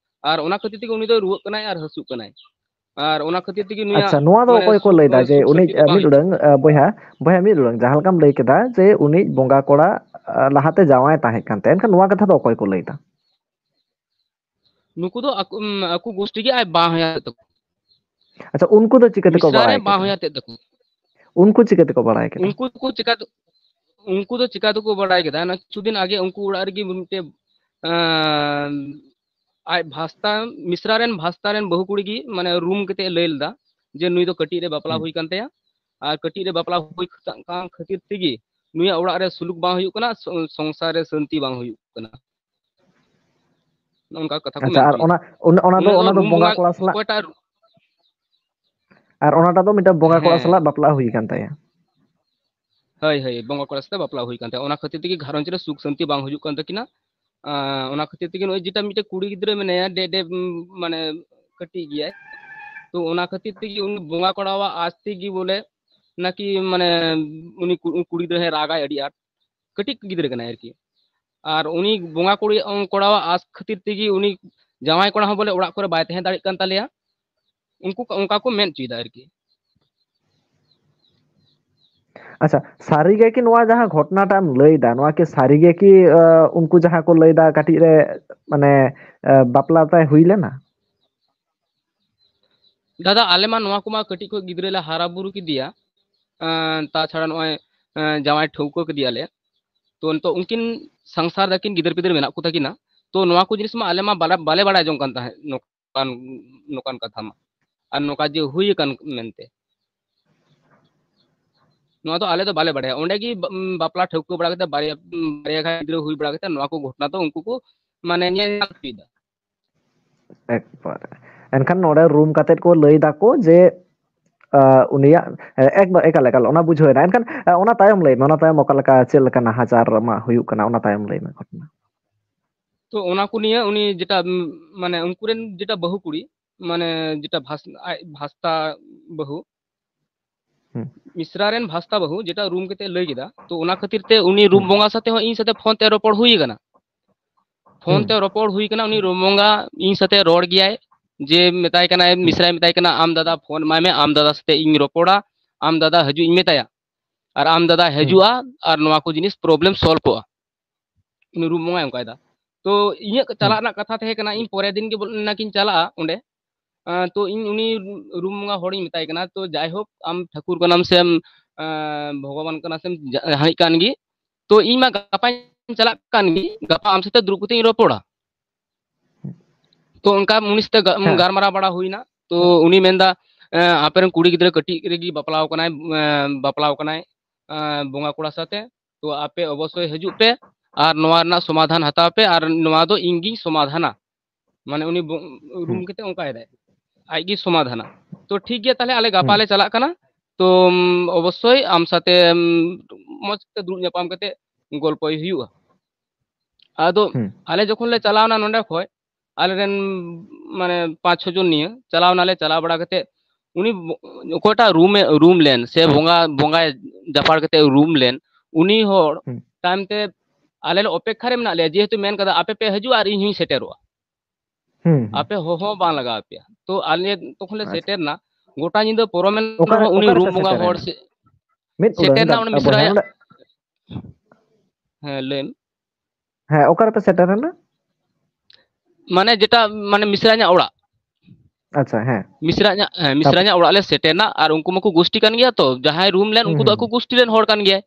ᱟᱨ ᱚᱱᱟ ᱠᱷᱟᱹᱛᱤᱨ ᱛᱮᱜᱮ ᱩᱱᱤ ᱫᱚᱭ ᱨᱩᱣᱟᱹᱜ ᱠᱟᱱᱟᱭ ᱟᱨ ᱦᱟᱹᱥᱩᱜ ᱠᱟᱱᱟᱭ, ᱟᱨ ᱚᱱᱟ ᱠᱷᱟᱹᱛᱤᱨ ᱛᱮᱜᱮ ᱱᱩᱭᱟᱜ ᱟᱪᱪᱷᱟ, ᱱᱚᱣᱟ ᱫᱚ ᱢᱟᱱᱮ ᱚᱠᱚᱭ ᱠᱚ ᱥᱩᱠ, ᱞᱟᱹᱭᱫᱟ ᱢᱟᱱᱮ ᱡᱮ ᱥᱩᱠ ᱩᱱᱤ, ᱥᱟᱱᱛᱤ ᱫᱚ ᱮ, ᱵᱟᱝ ᱢᱤᱫ ᱦᱤᱡᱩᱜ ᱩᱲᱟᱹᱝ, ᱠᱟᱱᱟ᱾ ᱮ, ᱵᱚᱭᱦᱟ, ᱵᱚᱭᱦᱟ ᱢᱤᱫ ᱩᱲᱟᱹᱝ, ᱡᱟᱦᱟᱸ ᱞᱮᱠᱟᱢ ᱞᱟᱹᱭ ᱠᱮᱫᱟ ᱡᱮ ᱩᱱᱤ ᱵᱚᱸᱜᱟ ᱠᱚᱲᱟ, ᱮ, ᱞᱟᱦᱟᱛᱮ ᱡᱟᱶᱟᱭ ᱛᱟᱦᱮᱸ ᱠᱟᱱ ᱛᱟᱭᱟ, ᱮᱱᱠᱷᱟᱱ ᱱᱚᱣᱟ ᱠᱟᱛᱷᱟ ᱫᱚ ᱚᱠᱚᱭ ᱠᱚ ᱞᱟᱹᱭᱫᱟ? ᱱᱩᱠᱩ ᱫᱚ ᱟᱠᱚ, ᱩᱢ, ᱟᱠᱚ ᱜᱳᱥᱴᱤ ᱜᱮ ᱟᱡ ᱵᱟᱦᱧᱟᱨ ᱛᱟᱠᱚ᱾ ᱟᱪᱪᱷᱟ, ᱩᱱᱠᱩ ᱫᱚ ᱪᱤᱠᱟᱹ ᱛᱮᱠᱚ ᱢᱤᱥᱨᱟ ᱵᱟᱲᱟᱭ ᱨᱮᱱ ᱠᱮᱫᱟ? ᱵᱟᱦᱧᱟᱨ ᱛᱮᱫ ᱛᱟᱠᱚ᱾ ᱩᱱᱠᱩ ᱪᱤᱠᱟᱹ ᱛᱮᱠᱚ ᱵᱟᱲᱟᱭ ᱠᱮᱫᱟ? ᱩᱱᱠᱩ ᱫᱚᱠᱚ ᱪᱤᱠᱟ, ᱩᱱᱠᱩ ᱫᱚ ᱪᱤᱠᱟ ᱛᱮᱠᱚ ᱵᱟᱲᱟᱭ ᱠᱮᱫᱟ? ᱚᱱᱟ ᱠᱤᱪᱷᱩ ᱫᱤᱱ ᱟᱜᱮ ᱩᱱᱠᱩ ᱚᱲᱟᱜ ᱨᱮᱜᱮ ᱢᱤᱫᱴᱮᱡ, ᱟᱸ, ᱟᱡ ᱵᱷᱟᱥᱛᱟ, ᱢᱤᱥᱨᱟ ᱨᱮᱱ ᱵᱷᱟᱥᱛᱟ ᱨᱮᱱ ᱵᱟᱹᱦᱩ ᱠᱩᱲᱤ ᱜᱮ ᱢᱟᱱᱮ ᱨᱩᱢ ᱠᱟᱛᱮ ᱮ ᱞᱟᱹᱭ ᱞᱮᱫᱟ ᱡᱮ ᱱᱩᱭ ᱫᱚ ᱠᱟᱹᱴᱤᱡ ᱨᱮ ᱵᱟᱯᱞᱟ ᱦᱩᱸ᱾ ᱦᱩᱭ ᱠᱟᱱ ᱛᱟᱭᱟ, ᱟᱨ ᱠᱟᱹᱴᱤᱡ ᱨᱮ ᱵᱟᱯᱞᱟ ᱦᱩᱭ ᱠᱟᱱ ᱠᱷᱟᱹᱛᱤᱨ ᱛᱮᱜᱮ ᱱᱩᱭᱟᱜ ᱚᱲᱟᱜ ᱨᱮ ᱥᱩᱞᱩᱠ ᱵᱟᱝ ᱦᱩᱭᱩᱜ ᱠᱟᱱᱟ, ᱥᱚ-, ᱥᱚᱝᱥᱟᱨ ᱨᱮ ᱥᱟᱹᱱᱛᱤ ᱵᱟᱝ ᱦᱩᱭᱩᱜ ᱠᱟᱱᱟ᱾ ᱱᱚᱝᱠᱟ ᱠᱟᱛᱷᱟ ᱠᱚ ᱟᱪᱪᱷᱟ, ᱢᱮᱱ ᱟᱨ ᱦᱚᱪᱚᱭᱮᱫᱟ᱾ ᱚᱱᱟ ᱚᱱᱟ ᱚᱱᱟ ᱫᱚ ᱢᱟᱱᱮ ᱚᱱᱟ ᱱᱚᱣᱟ ᱫᱚ ᱨᱩᱢ ᱵᱚᱸᱜᱟ ᱵᱚᱸᱜᱟ ᱠᱚᱲᱟ ᱥᱟᱞᱟᱜ ᱚᱠᱚᱭᱴᱟᱜ ᱟᱨ ᱚᱱᱟ ᱫᱚ ᱢᱤᱫᱴᱟᱝ ᱵᱚᱸᱜᱟ ᱠᱚᱲᱟ ᱦᱮᱸ᱾ ᱥᱟᱞᱟᱜ ᱵᱟᱯᱞᱟ ᱦᱩᱭ ᱟᱠᱟᱱ ᱛᱟᱭᱟ᱾ ᱦᱳᱭ, ᱦᱳᱭ, ᱵᱚᱸᱜᱟ ᱠᱚᱲᱟ ᱥᱟᱛᱮ ᱵᱟᱯᱞᱟ ᱦᱩᱭ ᱠᱟᱱ ᱛᱟᱭᱟ᱾ ᱚᱱᱟ ᱠᱷᱟᱹᱛᱤᱨ ᱛᱮᱜᱮ ᱜᱷᱟᱨᱚᱸᱡᱽ ᱨᱮ ᱥᱩᱠ ᱥᱟᱱᱛᱤ ᱵᱟᱝ ᱦᱤᱡᱩᱜ ᱠᱟᱱ ᱛᱟᱹᱠᱤᱱᱟ᱾ ᱟᱸ, ᱚᱱᱟ ᱠᱷᱟᱹᱛᱤᱨ ᱛᱮᱜᱮ ᱱᱚᱜᱼᱚᱭ ᱡᱮᱴᱟ ᱢᱤᱫᱴᱮᱱ ᱠᱩᱲᱤ ᱜᱤᱫᱽᱨᱟᱹ ᱢᱮᱱᱟᱭᱟ, ᱰᱮ-, ᱰᱮ-, ᱩᱢ, ᱢᱟᱱᱮ ᱠᱟᱹᱴᱤᱡ ᱜᱮᱭᱟᱭ᱾ ᱛᱚ ᱚᱱᱟ ᱠᱷᱟᱹᱛᱤᱨ ᱛᱮᱜᱮ ᱩᱱᱤ ᱵᱚᱸᱜᱟ ᱠᱚᱲᱟᱣᱟᱜ ᱟᱥ ᱛᱮᱜᱮ ᱵᱚᱞᱮ ᱱᱟᱠᱤ ᱢᱟᱱᱮ ᱩᱱᱤ ᱠᱩ-, ᱠᱩᱲᱤ ᱜᱤᱫᱽᱨᱟᱹ ᱦᱚᱸᱭ ᱨᱟᱜᱟᱭ ᱟᱹᱰᱤ ᱟᱸᱴ᱾ ᱠᱟᱹᱴᱤᱡ ᱜᱤᱫᱽᱨᱟᱹ ᱠᱟᱱᱟᱭ ᱟᱨᱠᱤ᱾ ᱟᱨ ᱩᱱᱤ ᱵᱚᱸᱜᱟ ᱠᱩᱲᱤ, ᱠᱚᱲᱟᱣᱟᱜ ᱟᱥ ᱠᱷᱟᱹᱛᱤᱨ ᱛᱮᱜᱮ ᱩᱱᱤ ᱡᱟᱶᱟᱭ ᱠᱚᱲᱟ ᱦᱚᱸ ᱵᱚᱞᱮ ᱚᱲᱟᱜ ᱠᱚᱨᱮ ᱵᱟᱭ ᱛᱟᱦᱮᱸ ᱫᱟᱲᱮᱭᱟᱜ ᱠᱟᱱ ᱛᱟᱞᱮᱭᱟ᱾ ᱩᱱᱠᱩ ᱠᱚ, ᱚᱱᱠᱟ ᱠᱚ ᱢᱮᱱ ᱦᱚᱪᱚᱭᱮᱫᱟ ᱟᱨᱠᱤ᱾ ᱟᱪᱪᱷᱟ, ᱥᱟᱹᱨᱤ ᱜᱮ ᱠᱤ ᱱᱚᱣᱟ ᱡᱟᱦᱟᱸ ᱜᱷᱚᱴᱚᱱᱟᱴᱟᱜ ᱮᱢ ᱞᱟᱹᱭᱫᱟ, ᱱᱚᱣᱟ ᱠᱤ ᱥᱟᱹᱨᱤ ᱜᱮ ᱠᱤ, ᱟᱸ, ᱩᱱᱠᱩ ᱡᱟᱦᱟᱸ ᱠᱚ ᱞᱟᱹᱭᱫᱟ ᱠᱟᱹᱴᱤᱡ ᱨᱮ, ᱢᱟᱱᱮ, ᱟᱸ, ᱵᱟᱯᱞᱟ ᱛᱟᱭ ᱦᱩᱭ ᱞᱮᱱᱟ? ᱫᱟᱫᱟ, ᱟᱞᱮ ᱢᱟ ᱱᱚᱣᱟ ᱠᱚᱢᱟ ᱠᱟᱹᱴᱤᱡ ᱠᱷᱚᱱ ᱜᱤᱫᱽᱨᱟᱹ ᱞᱮ ᱦᱟᱨᱟ ᱵᱩᱨᱩ ᱠᱮᱫᱮᱭᱟ᱾ ᱟᱸ, ᱛᱟᱪᱷᱟᱲᱟ ᱱᱚᱜᱼᱚᱭ, ᱟᱸ, ᱡᱟᱶᱟᱭ ᱴᱷᱟᱹᱣᱠᱟᱹ ᱠᱮᱫᱮᱭᱟᱞᱮ᱾ ᱛᱚ ᱱᱤᱛᱚᱜ ᱩᱱᱠᱤᱱ ᱥᱚᱝᱥᱟᱨ ᱫᱟᱹᱠᱤᱱ, ᱜᱤᱫᱟᱹᱨ ᱯᱤᱫᱟᱹᱨ ᱢᱮᱱᱟᱜ ᱠᱚ ᱛᱟᱹᱠᱤᱱᱟ᱾ ᱛᱚ ᱱᱚᱣᱟ ᱠᱚ ᱡᱤᱱᱤᱥ ᱢᱟ ᱟᱞᱮ ᱢᱟ ᱵᱟᱞᱮ, ᱵᱟᱞᱮ ᱵᱟᱲᱟᱭ ᱡᱚᱝ ᱠᱟᱱ ᱛᱟᱦᱮᱸᱫ, ᱱᱚᱝᱠᱟᱱ, ᱱᱚᱝᱠᱟᱱ ᱠᱟᱛᱷᱟ ᱢᱟ᱾ ᱟᱨ ᱱᱚᱝᱠᱟ ᱡᱮ ᱦᱩᱭ ᱟᱠᱟᱱ ᱢᱮᱱᱛᱮ᱾ ᱱᱚᱣᱟ ᱫᱚ ᱟᱞᱮ ᱫᱚ ᱵᱟᱞᱮ ᱵᱟᱲᱟᱭᱟ᱾ ᱚᱸᱰᱮ ᱜᱮ ᱵᱟ-, ᱩᱢ, ᱵᱟᱯᱞᱟ ᱴᱷᱟᱹᱣᱠᱟᱹ ᱵᱟᱲᱟ ᱠᱟᱛᱮ ᱵᱟᱨᱭᱟ, ᱩᱢ, ᱵᱟᱨᱭᱟ ᱜᱟᱱ ᱜᱤᱫᱽᱨᱟᱹ ᱦᱩᱭ ᱵᱟᱲᱟ ᱠᱟᱛᱮ ᱱᱚᱣᱟ ᱠᱚ ᱜᱷᱚᱴᱚᱱᱟ ᱫᱚ ᱩᱱᱠᱩ ᱠᱚ ᱢᱟᱱᱮ ᱧᱮᱞ ᱧᱟᱢ ᱦᱚᱪᱚᱭᱮᱫᱟ᱾ ᱮᱠᱵᱟᱨᱮ᱾ ᱮᱱᱠᱷᱟᱱ ᱱᱚᱰᱮ ᱨᱩᱢ ᱠᱟᱛᱮᱫ ᱠᱚ ᱞᱟᱹᱭ ᱫᱟᱠᱚ ᱡᱮ, ᱟᱸ, ᱩᱱᱤᱭᱟᱜ, ᱮ-, ᱮᱠᱵᱟᱨ, ᱮᱠᱟᱞ, ᱮᱠᱟᱞ, ᱚᱱᱟ ᱵᱩᱡᱷᱟᱹᱣ ᱮᱱᱟ᱾ ᱮᱱᱠᱷᱟᱱ, ᱮ, ᱚᱱᱟ ᱛᱟᱭᱚᱢ ᱞᱟᱹᱭ ᱢᱮ, ᱚᱱᱟ ᱛᱟᱭᱚᱢ ᱚᱠᱟ ᱞᱮᱠᱟ, ᱪᱮᱫ ᱞᱮᱠᱟ ᱱᱟᱦᱟᱪᱟᱨ ᱢᱟ ᱦᱩᱭᱩᱜ ᱠᱟᱱᱟ, ᱚᱱᱟ ᱛᱟᱭᱚᱢ ᱞᱟᱹᱭ ᱢᱮ ᱜᱷᱚᱴᱚᱱᱟ᱾ ᱛᱚ ᱚᱱᱟ ᱠᱚ ᱱᱤᱭᱮ ᱩᱱᱤ ᱡᱮᱴᱟ, ᱩᱢ, ᱢᱟᱱᱮ ᱩᱱᱠᱩ ᱨᱮᱱ ᱡᱮᱴᱟ ᱵᱟᱹᱦᱩ ᱠᱩᱲᱤ, ᱢᱟᱱᱮ ᱡᱮᱴᱟ ᱵᱷᱟᱥ-, ᱟᱡ ᱵᱷᱟᱥᱛᱟ ᱵᱟᱹᱦᱩ, ᱦᱩᱸ᱾ ᱢᱤᱥᱨᱟ ᱨᱮᱱ ᱵᱷᱟᱥᱛᱟ ᱵᱟᱹᱦᱩ ᱡᱮᱴᱟ ᱨᱩᱢ ᱠᱟᱛᱮ ᱞᱟᱹᱭ ᱠᱮᱫᱟ, ᱛᱚ ᱚᱱᱟ ᱠᱷᱟᱹᱛᱤᱨ ᱛᱮ ᱩᱱᱤ ᱨᱩᱢ ᱦᱩᱸ᱾ ᱵᱚᱸᱜᱟ ᱥᱟᱛᱮ ᱦᱚᱸ ᱤᱧ ᱥᱟᱛᱮ ᱯᱷᱳᱱ ᱛᱮ ᱨᱚᱯᱚᱲ ᱦᱩᱭ ᱟᱠᱟᱱᱟ᱾ ᱯᱷᱳᱱ ᱦᱩᱸ᱾ ᱛᱮ ᱨᱚᱯᱚᱲ ᱦᱩᱭ ᱟᱠᱟᱱᱟ, ᱩᱱᱤ ᱨᱩᱢ ᱵᱚᱸᱜᱟ ᱤᱧ ᱥᱟᱛᱮ ᱨᱚᱲ ᱜᱮᱭᱟᱭ, ᱡᱮ ᱢᱮᱛᱟᱭ ᱠᱟᱱᱟᱭ, ᱦᱩᱸ᱾ ᱢᱤᱥᱨᱟᱭ ᱢᱮᱛᱟᱭ ᱠᱟᱱᱟ, "ᱟᱢ ᱫᱟᱫᱟ ᱯᱷᱳᱱ ᱮᱢᱟᱭ ᱢᱮ, ᱟᱢ ᱫᱟᱫᱟ ᱥᱟᱛᱮ ᱤᱧ ᱨᱚᱯᱚᱲᱟ, ᱟᱢ ᱫᱟᱫᱟ ᱦᱤᱡᱩᱜ ᱤᱧ ᱢᱮᱛᱟᱭᱟ, ᱟᱨ ᱟᱢ ᱫᱟᱫᱟ ᱦᱩᱸ᱾ ᱦᱤᱡᱩᱜᱼᱟ, ᱟᱨ ᱱᱚᱣᱟ ᱠᱚ ᱡᱤᱱᱤᱥ ᱯᱨᱚᱵᱞᱮᱢ ᱥᱚᱞᱵᱷ ᱠᱚᱜᱼᱟ᱾" ᱩᱱᱤ ᱨᱩᱢ ᱵᱚᱸᱜᱟᱭ ᱚᱱᱠᱟᱭᱮᱫᱟ᱾ ᱛᱚ ᱤᱧᱟᱹᱜ ᱦᱩᱸ᱾ ᱪᱟᱞᱟᱜ ᱨᱮᱱᱟᱜ ᱠᱟᱛᱷᱟ ᱛᱟᱦᱮᱸ ᱠᱟᱱᱟ, ᱤᱧ ᱯᱚᱨᱮᱨ ᱫᱤᱱ ᱜᱮ ᱵᱚᱞ-, ᱱᱟᱠᱤᱧ ᱪᱟᱞᱟᱜᱼᱟ ᱚᱸᱰᱮ᱾ ᱟᱸ, ᱛᱚ ᱤᱧ ᱩᱱᱤ ᱨᱩᱢ ᱵᱚᱸᱜᱟ ᱦᱚᱲᱤᱧ ᱢᱮᱛᱟᱭ ᱠᱟᱱᱟ, "ᱛᱚ ᱡᱟᱭᱦᱳᱠ, ᱟᱢ ᱴᱷᱟᱹᱠᱩᱨ ᱠᱟᱱᱟᱢ ᱥᱮᱢ, ᱟᱸ, ᱵᱷᱚᱜᱚᱵᱟᱱ ᱠᱟᱱᱟ ᱥᱮᱢ ᱡᱟᱦᱟᱸᱭ ᱠᱟᱱ ᱜᱮ, ᱛᱚ ᱤᱧ ᱢᱟ ᱜᱟᱯᱟᱧ ᱪᱟᱞᱟᱜ ᱠᱟᱱ ᱜᱮ, ᱜᱟᱯᱟ ᱟᱢ ᱥᱟᱛᱮ ᱫᱩᱲᱩᱵ ᱠᱟᱛᱮ ᱤᱧ ᱨᱚᱯᱚᱲᱟ᱾" ᱛᱚ ᱚᱱᱠᱟ ᱩᱱᱤ ᱥᱟᱛᱮ ᱜᱟ-, ᱦᱮᱸ᱾ ᱜᱟᱞᱢᱟᱨᱟᱣ ᱵᱟᱲᱟ ᱦᱩᱭᱱᱟ᱾ ᱛᱚ ᱩᱱᱤ ᱢᱮᱱᱫᱟ, ᱮᱸ, "ᱟᱯᱮ ᱨᱮᱱ ᱠᱩᱲᱤ ᱜᱤᱫᱽᱨᱟᱹ ᱠᱟᱹᱴᱤᱡ ᱨᱮᱜᱮ ᱵᱟᱯᱞᱟᱣ ᱠᱟᱱᱟᱭ, ᱮᱸ, ᱵᱟᱯᱞᱟᱣ ᱠᱟᱱᱟᱭ, ᱮᱸ, ᱵᱚᱸᱜᱟ ᱠᱚᱲᱟ ᱥᱟᱛᱮ᱾ ᱛᱚ ᱟᱯᱮ ᱚᱵᱚᱥᱥᱳᱭ ᱦᱤᱡᱩᱜ ᱯᱮ ᱟᱨ ᱱᱚᱣᱟ ᱨᱮᱱᱟᱜ ᱥᱚᱢᱟᱫᱷᱟᱱ ᱦᱟᱛᱟᱣ ᱯᱮ, ᱟᱨ ᱱᱚᱣᱟ ᱫᱚ ᱤᱧ ᱜᱤᱧ ᱥᱚᱢᱟᱫᱷᱟᱱᱟ, ᱢᱟᱱᱮ ᱩᱱᱤ ᱨᱩᱢ ᱠᱟᱛᱮ ᱚᱱᱠᱟᱭ ᱫᱟᱭ, ᱟᱡ ᱜᱮ ᱥᱚᱢᱟᱫᱷᱟᱱᱟ᱾ ᱛᱚ ᱴᱷᱤᱠ ᱜᱮᱭᱟ, ᱛᱟᱦᱞᱮ ᱟᱞᱮ ᱜᱟᱯᱟ ᱞᱮ ᱪᱟᱞᱟᱜ ᱠᱟᱱᱟ, ᱛᱚ ᱚᱵᱚᱥᱥᱳᱭ ᱟᱢ ᱥᱟᱛᱮ ᱢᱚᱡᱽ ᱛᱮ ᱫᱩᱲᱩᱵ ᱧᱟᱯᱟᱢ ᱠᱟᱛᱮ ᱜᱚᱞᱯᱚᱭ ᱦᱩᱭᱩᱜᱼᱟ᱾ ᱟᱫᱚ ᱟᱞᱮ ᱡᱚᱠᱷᱚᱱ ᱞᱮ ᱪᱟᱞᱟᱣᱱᱟ ᱱᱚᱸᱰᱮ ᱠᱷᱚᱡ, ᱟᱞᱮᱨᱮᱱ ᱢᱟᱱᱮ ᱯᱟᱸᱪ ᱪᱷᱚ ᱡᱚᱱ ᱱᱤᱭᱟᱹ ᱪᱟᱞᱟᱣ ᱱᱟᱞᱮ᱾ ᱪᱟᱞᱟᱣ ᱵᱟᱲᱟ ᱠᱟᱛᱮ ᱩᱱᱤ ᱚᱠᱚᱭᱴᱟᱜ ᱨᱩᱢ ᱮ ᱨᱩᱢ ᱞᱮᱱ ᱥᱮ ᱵᱚᱸᱜᱟ ᱵᱚᱸᱜᱟᱭ ᱡᱟᱯᱟᱲ ᱠᱟᱛᱮ ᱨᱩᱢ ᱞᱮᱱ, ᱩᱱᱤ ᱦᱚᱲ ᱛᱟᱭᱚᱢ ᱛᱮ ᱟᱞᱮ ᱞᱮ ᱚᱯᱮᱠᱠᱷᱟ ᱨᱮ ᱢᱮᱱᱟᱜ ᱞᱮᱭᱟ, ᱡᱮᱦᱮᱛᱩ ᱢᱮᱱ ᱠᱟᱫᱟ, "ᱟᱯᱮ ᱯᱮ ᱦᱤᱡᱩᱜᱼᱟ ᱟᱨ ᱤᱧ ᱦᱚᱸᱧ ᱥᱮᱴᱮᱨᱚᱜᱼᱟ, ᱟᱯᱮ ᱦᱚᱦᱚ ᱵᱟᱝ ᱞᱟᱜᱟᱣ ᱟᱯᱮᱭᱟ᱾" ᱛᱚ ᱟᱞᱮ ᱛᱚᱠᱷᱚᱱ ᱞᱮ ᱥᱮᱴᱮᱨ ᱱᱟ, ᱜᱚᱴᱟ ᱧᱤᱫᱟᱹ ᱯᱚᱨᱚᱢᱮᱱ ᱨᱮᱦᱚᱸ ᱩᱱᱤ ᱨᱩᱢ ᱵᱚᱸᱜᱟ ᱦᱚᱲ ᱥᱮ ᱢᱤᱫ ᱩᱰᱟᱹᱝ ᱥᱮᱴᱮᱨ ᱱᱟ ᱚᱸᱰᱮ ᱵᱚᱭᱦᱟ ᱢᱤᱥᱨᱟᱭᱟᱜ᱾ ᱱᱚᱰᱮ ᱦᱮᱸ, ᱞᱟᱹᱭ ᱢᱮ᱾ ᱦᱮᱸ, ᱚᱠᱟ ᱨᱮᱯᱮ ᱥᱮᱴᱮᱨ ᱮᱱᱟ? ᱢᱟᱱᱮ ᱡᱮᱴᱟ, ᱢᱟᱱᱮ ᱢᱤᱥᱨᱟᱧᱟᱜ ᱚᱲᱟᱜ᱾ ᱟᱪᱪᱷᱟ, ᱦᱮᱸ᱾ ᱢᱤᱥᱨᱟᱧᱟᱜ, ᱦᱮᱸ, ᱛᱟᱯᱚᱨ? ᱢᱤᱥᱨᱟᱧᱟᱜ ᱚᱲᱟᱜ ᱞᱮ ᱥᱮᱴᱮᱨ ᱱᱟ, ᱟᱨ ᱩᱱᱠᱩ ᱢᱟᱠᱚ ᱜᱩᱥᱴᱤ ᱠᱟᱱ ᱜᱮᱭᱟ ᱛᱚ, ᱡᱟᱦᱟᱸᱭ ᱨᱩᱢ ᱞᱮᱱ ᱦᱩᱸ, ᱩᱱᱠᱩ ᱫᱚ ᱦᱩᱸ, ᱟᱠᱚ ᱦᱩᱸ᱾ ᱜᱩᱥᱴᱤ ᱨᱮᱱ ᱦᱚᱲ ᱠᱟᱱ ᱜᱮᱭᱟᱭ᱾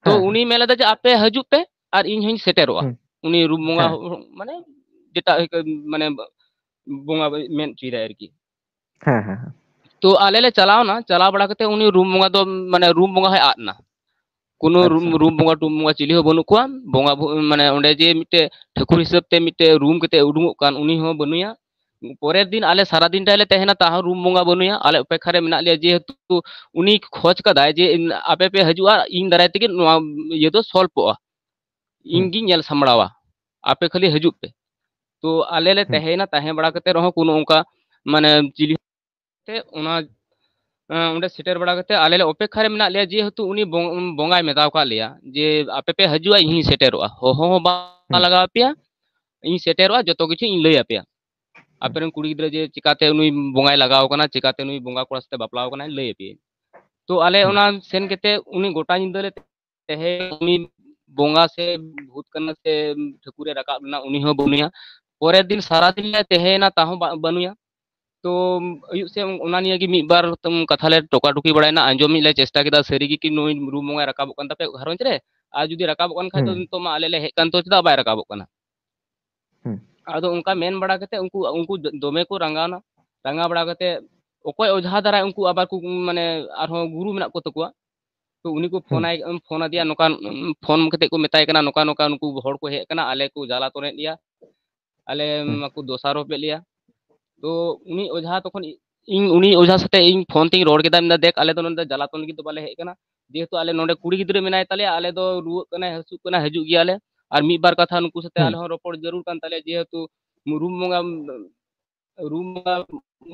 ᱛᱚ ᱦᱮᱸ, ᱦᱮᱸ᱾ ᱩᱱᱤ ᱢᱮᱱ ᱞᱮᱫᱟ ᱡᱮ, "ᱟᱯᱮ ᱦᱤᱡᱩᱜ ᱯᱮ ᱟᱨ ᱤᱧ ᱦᱚᱧ ᱥᱮᱴᱮᱨᱚᱜᱼᱟ᱾" ᱦᱩᱸ᱾ ᱩᱱᱤ ᱨᱩᱢ ᱵᱚᱸᱜᱟ ᱦᱮᱸ᱾ ᱦᱚ-, ᱢᱟᱱᱮ ᱡᱮᱴᱟ ᱦᱚᱭᱛᱳ ᱢᱟᱱᱮ ᱵᱚᱸᱜᱟ ᱢᱮᱱ ᱦᱚᱪᱚᱭᱮᱫᱟᱭ ᱟᱨᱠᱤ᱾ ᱦᱮᱸ, ᱦᱮᱸ, ᱦᱮᱸ᱾ ᱛᱚ ᱟᱞᱮ ᱞᱮ ᱪᱟᱞᱟᱣ ᱱᱟ, ᱪᱟᱞᱟᱣ ᱵᱟᱲᱟ ᱠᱟᱛᱮ ᱩᱱᱤ ᱨᱩᱢ ᱵᱚᱸᱜᱟ ᱫᱚ, ᱢᱟᱱᱮ ᱨᱩᱢ ᱵᱚᱸᱜᱟ ᱦᱚᱸᱭ ᱟᱫ ᱱᱟ᱾ ᱠᱳᱱᱳ ᱨᱩᱢ, ᱟᱪᱪᱷᱟ᱾ ᱨᱩᱢ ᱵᱚᱸᱜᱟ ᱴᱩᱢ ᱵᱚᱸᱜᱟ ᱪᱤᱞᱤ ᱦᱚᱸ ᱵᱟᱹᱱᱩᱜ ᱠᱚᱣᱟ᱾ ᱵᱚᱸᱜᱟ ᱵᱩ-, ᱢᱟᱱᱮ ᱚᱸᱰᱮ ᱡᱮ ᱢᱤᱫᱴᱮᱡ ᱴᱷᱟᱹᱠᱩᱨ ᱦᱤᱥᱟᱹᱵ ᱛᱮ ᱢᱤᱫᱴᱮᱡ ᱨᱩᱢ ᱠᱟᱛᱮ ᱩᱰᱩᱝᱚᱜ ᱠᱟᱱ, ᱩᱱᱤ ᱦᱚᱸ ᱵᱟᱹᱱᱩᱭᱟ᱾ ᱯᱚᱨᱮᱨ ᱫᱤᱱ ᱟᱞᱮ ᱥᱟᱨᱟ ᱫᱤᱱ ᱴᱟᱭ ᱞᱮ ᱛᱟᱦᱮᱱᱟ, ᱛᱟᱦᱚᱸ ᱨᱩᱢ ᱵᱚᱸᱜᱟ ᱵᱟᱹᱱᱩᱭᱟ᱾ ᱟᱞᱮ ᱚᱯᱮᱠᱠᱷᱟ ᱨᱮ ᱢᱮᱱᱟᱜ ᱞᱮᱭᱟ, ᱡᱮᱦᱮᱛᱩ ᱩᱱᱤ ᱠᱷᱚᱡᱽ ᱠᱟᱫᱟᱭ ᱡᱮ ᱤᱧ, ᱟᱯᱮ ᱯᱮ ᱦᱤᱡᱩᱜᱼᱟ, ᱤᱧ ᱫᱟᱨᱟᱭ ᱛᱮᱜᱮ ᱱᱚᱣᱟ ᱤᱭᱟᱹ ᱫᱚ ᱥᱚᱞᱵᱷᱚᱜᱼᱟ, ᱤᱧ ᱦᱩᱸ᱾ ᱜᱤᱧ ᱧᱮᱞ ᱥᱟᱢᱵᱲᱟᱣᱟ, ᱟᱯᱮ ᱠᱷᱟᱹᱞᱤ ᱦᱤᱡᱩᱜ ᱯᱮ᱾ ᱛᱚ ᱟᱞᱮ ᱞᱮ ᱦᱩᱸ᱾ ᱛᱟᱦᱮᱸᱭᱮᱱᱟ, ᱛᱟᱦᱮᱸ ᱵᱟᱲᱟ ᱠᱟᱛᱮ ᱨᱮᱦᱚᱸ ᱠᱳᱱᱳ ᱚᱱᱠᱟ ᱢᱟᱱᱮ ᱪᱤᱞᱤ ᱛᱮ ᱚᱱᱟ, ᱮᱸ, ᱚᱸᱰᱮ ᱥᱮᱴᱮᱨ ᱵᱟᱲᱟ ᱠᱟᱛᱮ ᱟᱞᱮ ᱞᱮ ᱚᱯᱮᱠᱠᱷᱟ ᱨᱮ ᱢᱮᱱᱟᱜ ᱞᱮᱭᱟ, ᱡᱮᱦᱮᱛᱩ ᱩᱱᱤ ᱵᱚᱝ-, ᱵᱚᱸᱜᱟᱭ ᱢᱮᱛᱟᱣ ᱠᱟᱜ ᱞᱮᱭᱟ ᱡᱮ, "ᱟᱯᱮ ᱯᱮ ᱦᱤᱡᱩᱜᱼᱟ, ᱤᱧ ᱦᱚᱸᱧ ᱥᱮᱴᱮᱨᱚᱜᱼᱟ, ᱦᱚᱦᱚ ᱦᱚᱸ ᱵᱟᱝ ᱦᱩᱸ᱾ ᱞᱟᱜᱟᱣ ᱟᱯᱮᱭᱟ, ᱤᱧ ᱥᱮᱴᱮᱨᱚᱜᱼᱟ, ᱡᱚᱛᱚ ᱠᱤᱪᱷᱩ ᱤᱧ ᱞᱟᱹᱭ ᱟᱯᱮᱭᱟ᱾ ᱦᱩᱸ᱾ ᱟᱯᱮ ᱨᱮᱱ ᱠᱩᱲᱤ ᱜᱤᱫᱽᱨᱟᱹ ᱡᱮ ᱪᱤᱠᱟᱛᱮ ᱱᱩᱭ ᱵᱚᱸᱜᱟᱭ ᱞᱟᱜᱟᱣ ᱠᱟᱱᱟ, ᱪᱤᱠᱟᱛᱮ ᱱᱩᱭ ᱵᱚᱸᱜᱟ ᱠᱚᱲᱟ ᱥᱟᱛᱮ ᱵᱟᱯᱞᱟᱣ ᱠᱟᱱᱟᱭ, ᱞᱟᱹᱭ ᱟᱯᱮᱭᱟᱹᱧ᱾" ᱛᱚ ᱟᱞᱮ ᱦᱩᱸ᱾ ᱚᱱᱟ ᱥᱮᱱ ᱠᱟᱛᱮ ᱩᱱᱤ ᱜᱚᱴᱟ ᱧᱤᱫᱟᱹ ᱞᱮ ᱛᱮᱦᱮᱧ ᱩᱱᱤ ᱵᱚᱸᱜᱟ ᱥᱮ ᱵᱷᱩᱛ ᱠᱟᱱᱟ ᱥᱮ ᱴᱷᱟᱹᱠᱩᱨᱮ ᱨᱟᱠᱟᱵ ᱞᱮᱱᱟ, ᱩᱱᱤ ᱦᱚᱸ ᱵᱟᱹᱱᱩᱭᱟ᱾ ᱯᱚᱨᱮᱨ ᱫᱤᱱ ᱥᱟᱨᱟᱫᱤᱱ ᱞᱮ ᱛᱟᱦᱮᱸᱭᱮᱱᱟ, ᱛᱟᱦᱚᱸ ᱵᱟ-, ᱵᱟᱹᱱᱩᱭᱟ᱾ ᱛᱚ ᱟᱹᱭᱩᱵ ᱥᱮᱫ ᱚᱱᱟ ᱱᱤᱭᱮ ᱜᱮ ᱢᱤᱫ ᱵᱟᱨ ᱛᱟᱢ ᱠᱟᱛᱷᱟ ᱞᱮ ᱴᱚᱠᱟ ᱴᱩᱠᱤ ᱵᱟᱲᱟᱭᱮᱱᱟ, ᱟᱸᱡᱚᱢ ᱢᱤᱫ ᱞᱮ ᱪᱮᱥᱴᱟ ᱠᱮᱫᱟ, ᱥᱟᱹᱨᱤ ᱜᱮ ᱠᱤ ᱱᱩᱭ ᱨᱩᱢ ᱵᱚᱸᱜᱟᱭ ᱨᱟᱠᱟᱵᱚᱜ ᱠᱟᱱ ᱛᱟᱯᱮ ᱜᱷᱟᱨᱚᱸᱡᱽ ᱨᱮ? ᱟᱨ ᱡᱩᱫᱤ ᱨᱟᱠᱟᱵᱚᱜ ᱠᱟᱱ ᱠᱷᱟᱡ ᱫᱚ ᱦᱩᱸ᱾ ᱱᱤᱛᱚᱜ ᱢᱟ ᱟᱞᱮ ᱞᱮ ᱦᱮᱡ ᱠᱟᱱ, ᱛᱚ ᱪᱮᱫᱟᱜ ᱵᱟᱭ ᱨᱟᱠᱟᱵᱚᱜ ᱠᱟᱱᱟ? ᱦᱩᱸ᱾ ᱟᱫᱚ ᱚᱱᱠᱟ ᱢᱮᱱ ᱵᱟᱲᱟ ᱠᱟᱛᱮ ᱩᱱᱠᱩ, ᱩᱱᱠᱩ ᱫᱚᱢᱮ ᱠᱚ ᱨᱟᱸᱜᱟᱣᱱᱟ᱾ ᱨᱟᱸᱜᱟᱣ ᱵᱟᱲᱟ ᱠᱟᱛᱮ ᱚᱠᱚᱭ ᱚᱡᱷᱟ ᱫᱟᱨᱟᱭ ᱩᱱᱠᱩ ᱟᱵᱟᱨ ᱠᱚ, ᱢᱟᱱᱮ ᱟᱨᱦᱚᱸ ᱜᱩᱨᱩ ᱢᱮᱱᱟᱜ ᱠᱚ ᱛᱟᱠᱚᱣᱟ, ᱛᱚ ᱩᱱᱤ ᱠᱚ ᱦᱩᱸ᱾ ᱯᱷᱳᱱᱟᱭ, ᱯᱷᱳᱱ ᱟᱫᱮᱭᱟ, ᱱᱚᱝᱠᱟ ᱯᱷᱳᱱ ᱠᱟᱛᱮ ᱠᱚ ᱢᱮᱛᱟᱭ ᱠᱟᱱᱟ, "ᱱᱚᱝᱠᱟ ᱱᱚᱝᱠᱟ ᱱᱩᱠᱩ ᱦᱚᱲ ᱠᱚ ᱦᱮᱡ ᱟᱠᱟᱱᱟ, ᱟᱞᱮ ᱠᱚ ᱡᱟᱞᱟᱛᱚᱱᱮᱫ ᱞᱮᱭᱟ, ᱟᱞᱮ ᱦᱩᱸ᱾ ᱢᱟᱠᱚ ᱫᱚᱥᱟᱨᱚᱯ ᱮᱫ ᱞᱮᱭᱟ᱾ ᱛᱚ ᱩᱱᱤ ᱚᱡᱷᱟ ᱛᱚᱠᱷᱚᱱ ᱤᱧ, ᱩᱱᱤ ᱚᱡᱷᱟ ᱥᱟᱛᱮ ᱤᱧ ᱯᱷᱳᱱ ᱛᱤᱧ ᱨᱚᱲ ᱠᱮᱫᱟ, ᱢᱮᱱᱫᱟ, "ᱫᱮᱠ, ᱟᱞᱮ ᱫᱚ ᱱᱚᱰᱮ ᱡᱟᱞᱟᱛᱚᱱ ᱞᱟᱹᱜᱤᱫ ᱫᱚ ᱵᱟᱞᱮ ᱦᱮᱡ ᱟᱠᱟᱱᱟ, ᱡᱮᱦᱮᱛᱩ ᱟᱞᱮ ᱱᱚᱰᱮ ᱠᱩᱲᱤ ᱜᱤᱫᱽᱨᱟᱹ ᱢᱮᱱᱟᱭ ᱛᱟᱞᱮᱭᱟ, ᱟᱞᱮ ᱫᱚ ᱨᱩᱣᱟᱹᱜ ᱠᱟᱱᱟᱭ, ᱦᱟᱹᱥᱩᱜ ᱠᱟᱱᱟᱭ, ᱦᱤᱡᱩᱜ ᱜᱮᱭᱟᱞᱮ, ᱟᱨ ᱢᱤᱫ ᱵᱟᱨ ᱠᱟᱛᱷᱟ ᱱᱩᱠᱩ ᱥᱟᱛᱮ ᱦᱩᱸ᱾ ᱟᱞᱮ ᱦᱚᱸ ᱨᱚᱯᱚᱲ ᱡᱟᱹᱨᱩᱲ ᱠᱟᱱ ᱛᱟᱞᱮᱭᱟ, ᱡᱮᱦᱮᱛᱩ ᱨᱩᱢ ᱵᱚᱸᱜᱟ, ᱨᱩᱢ ᱵᱚᱸᱜᱟ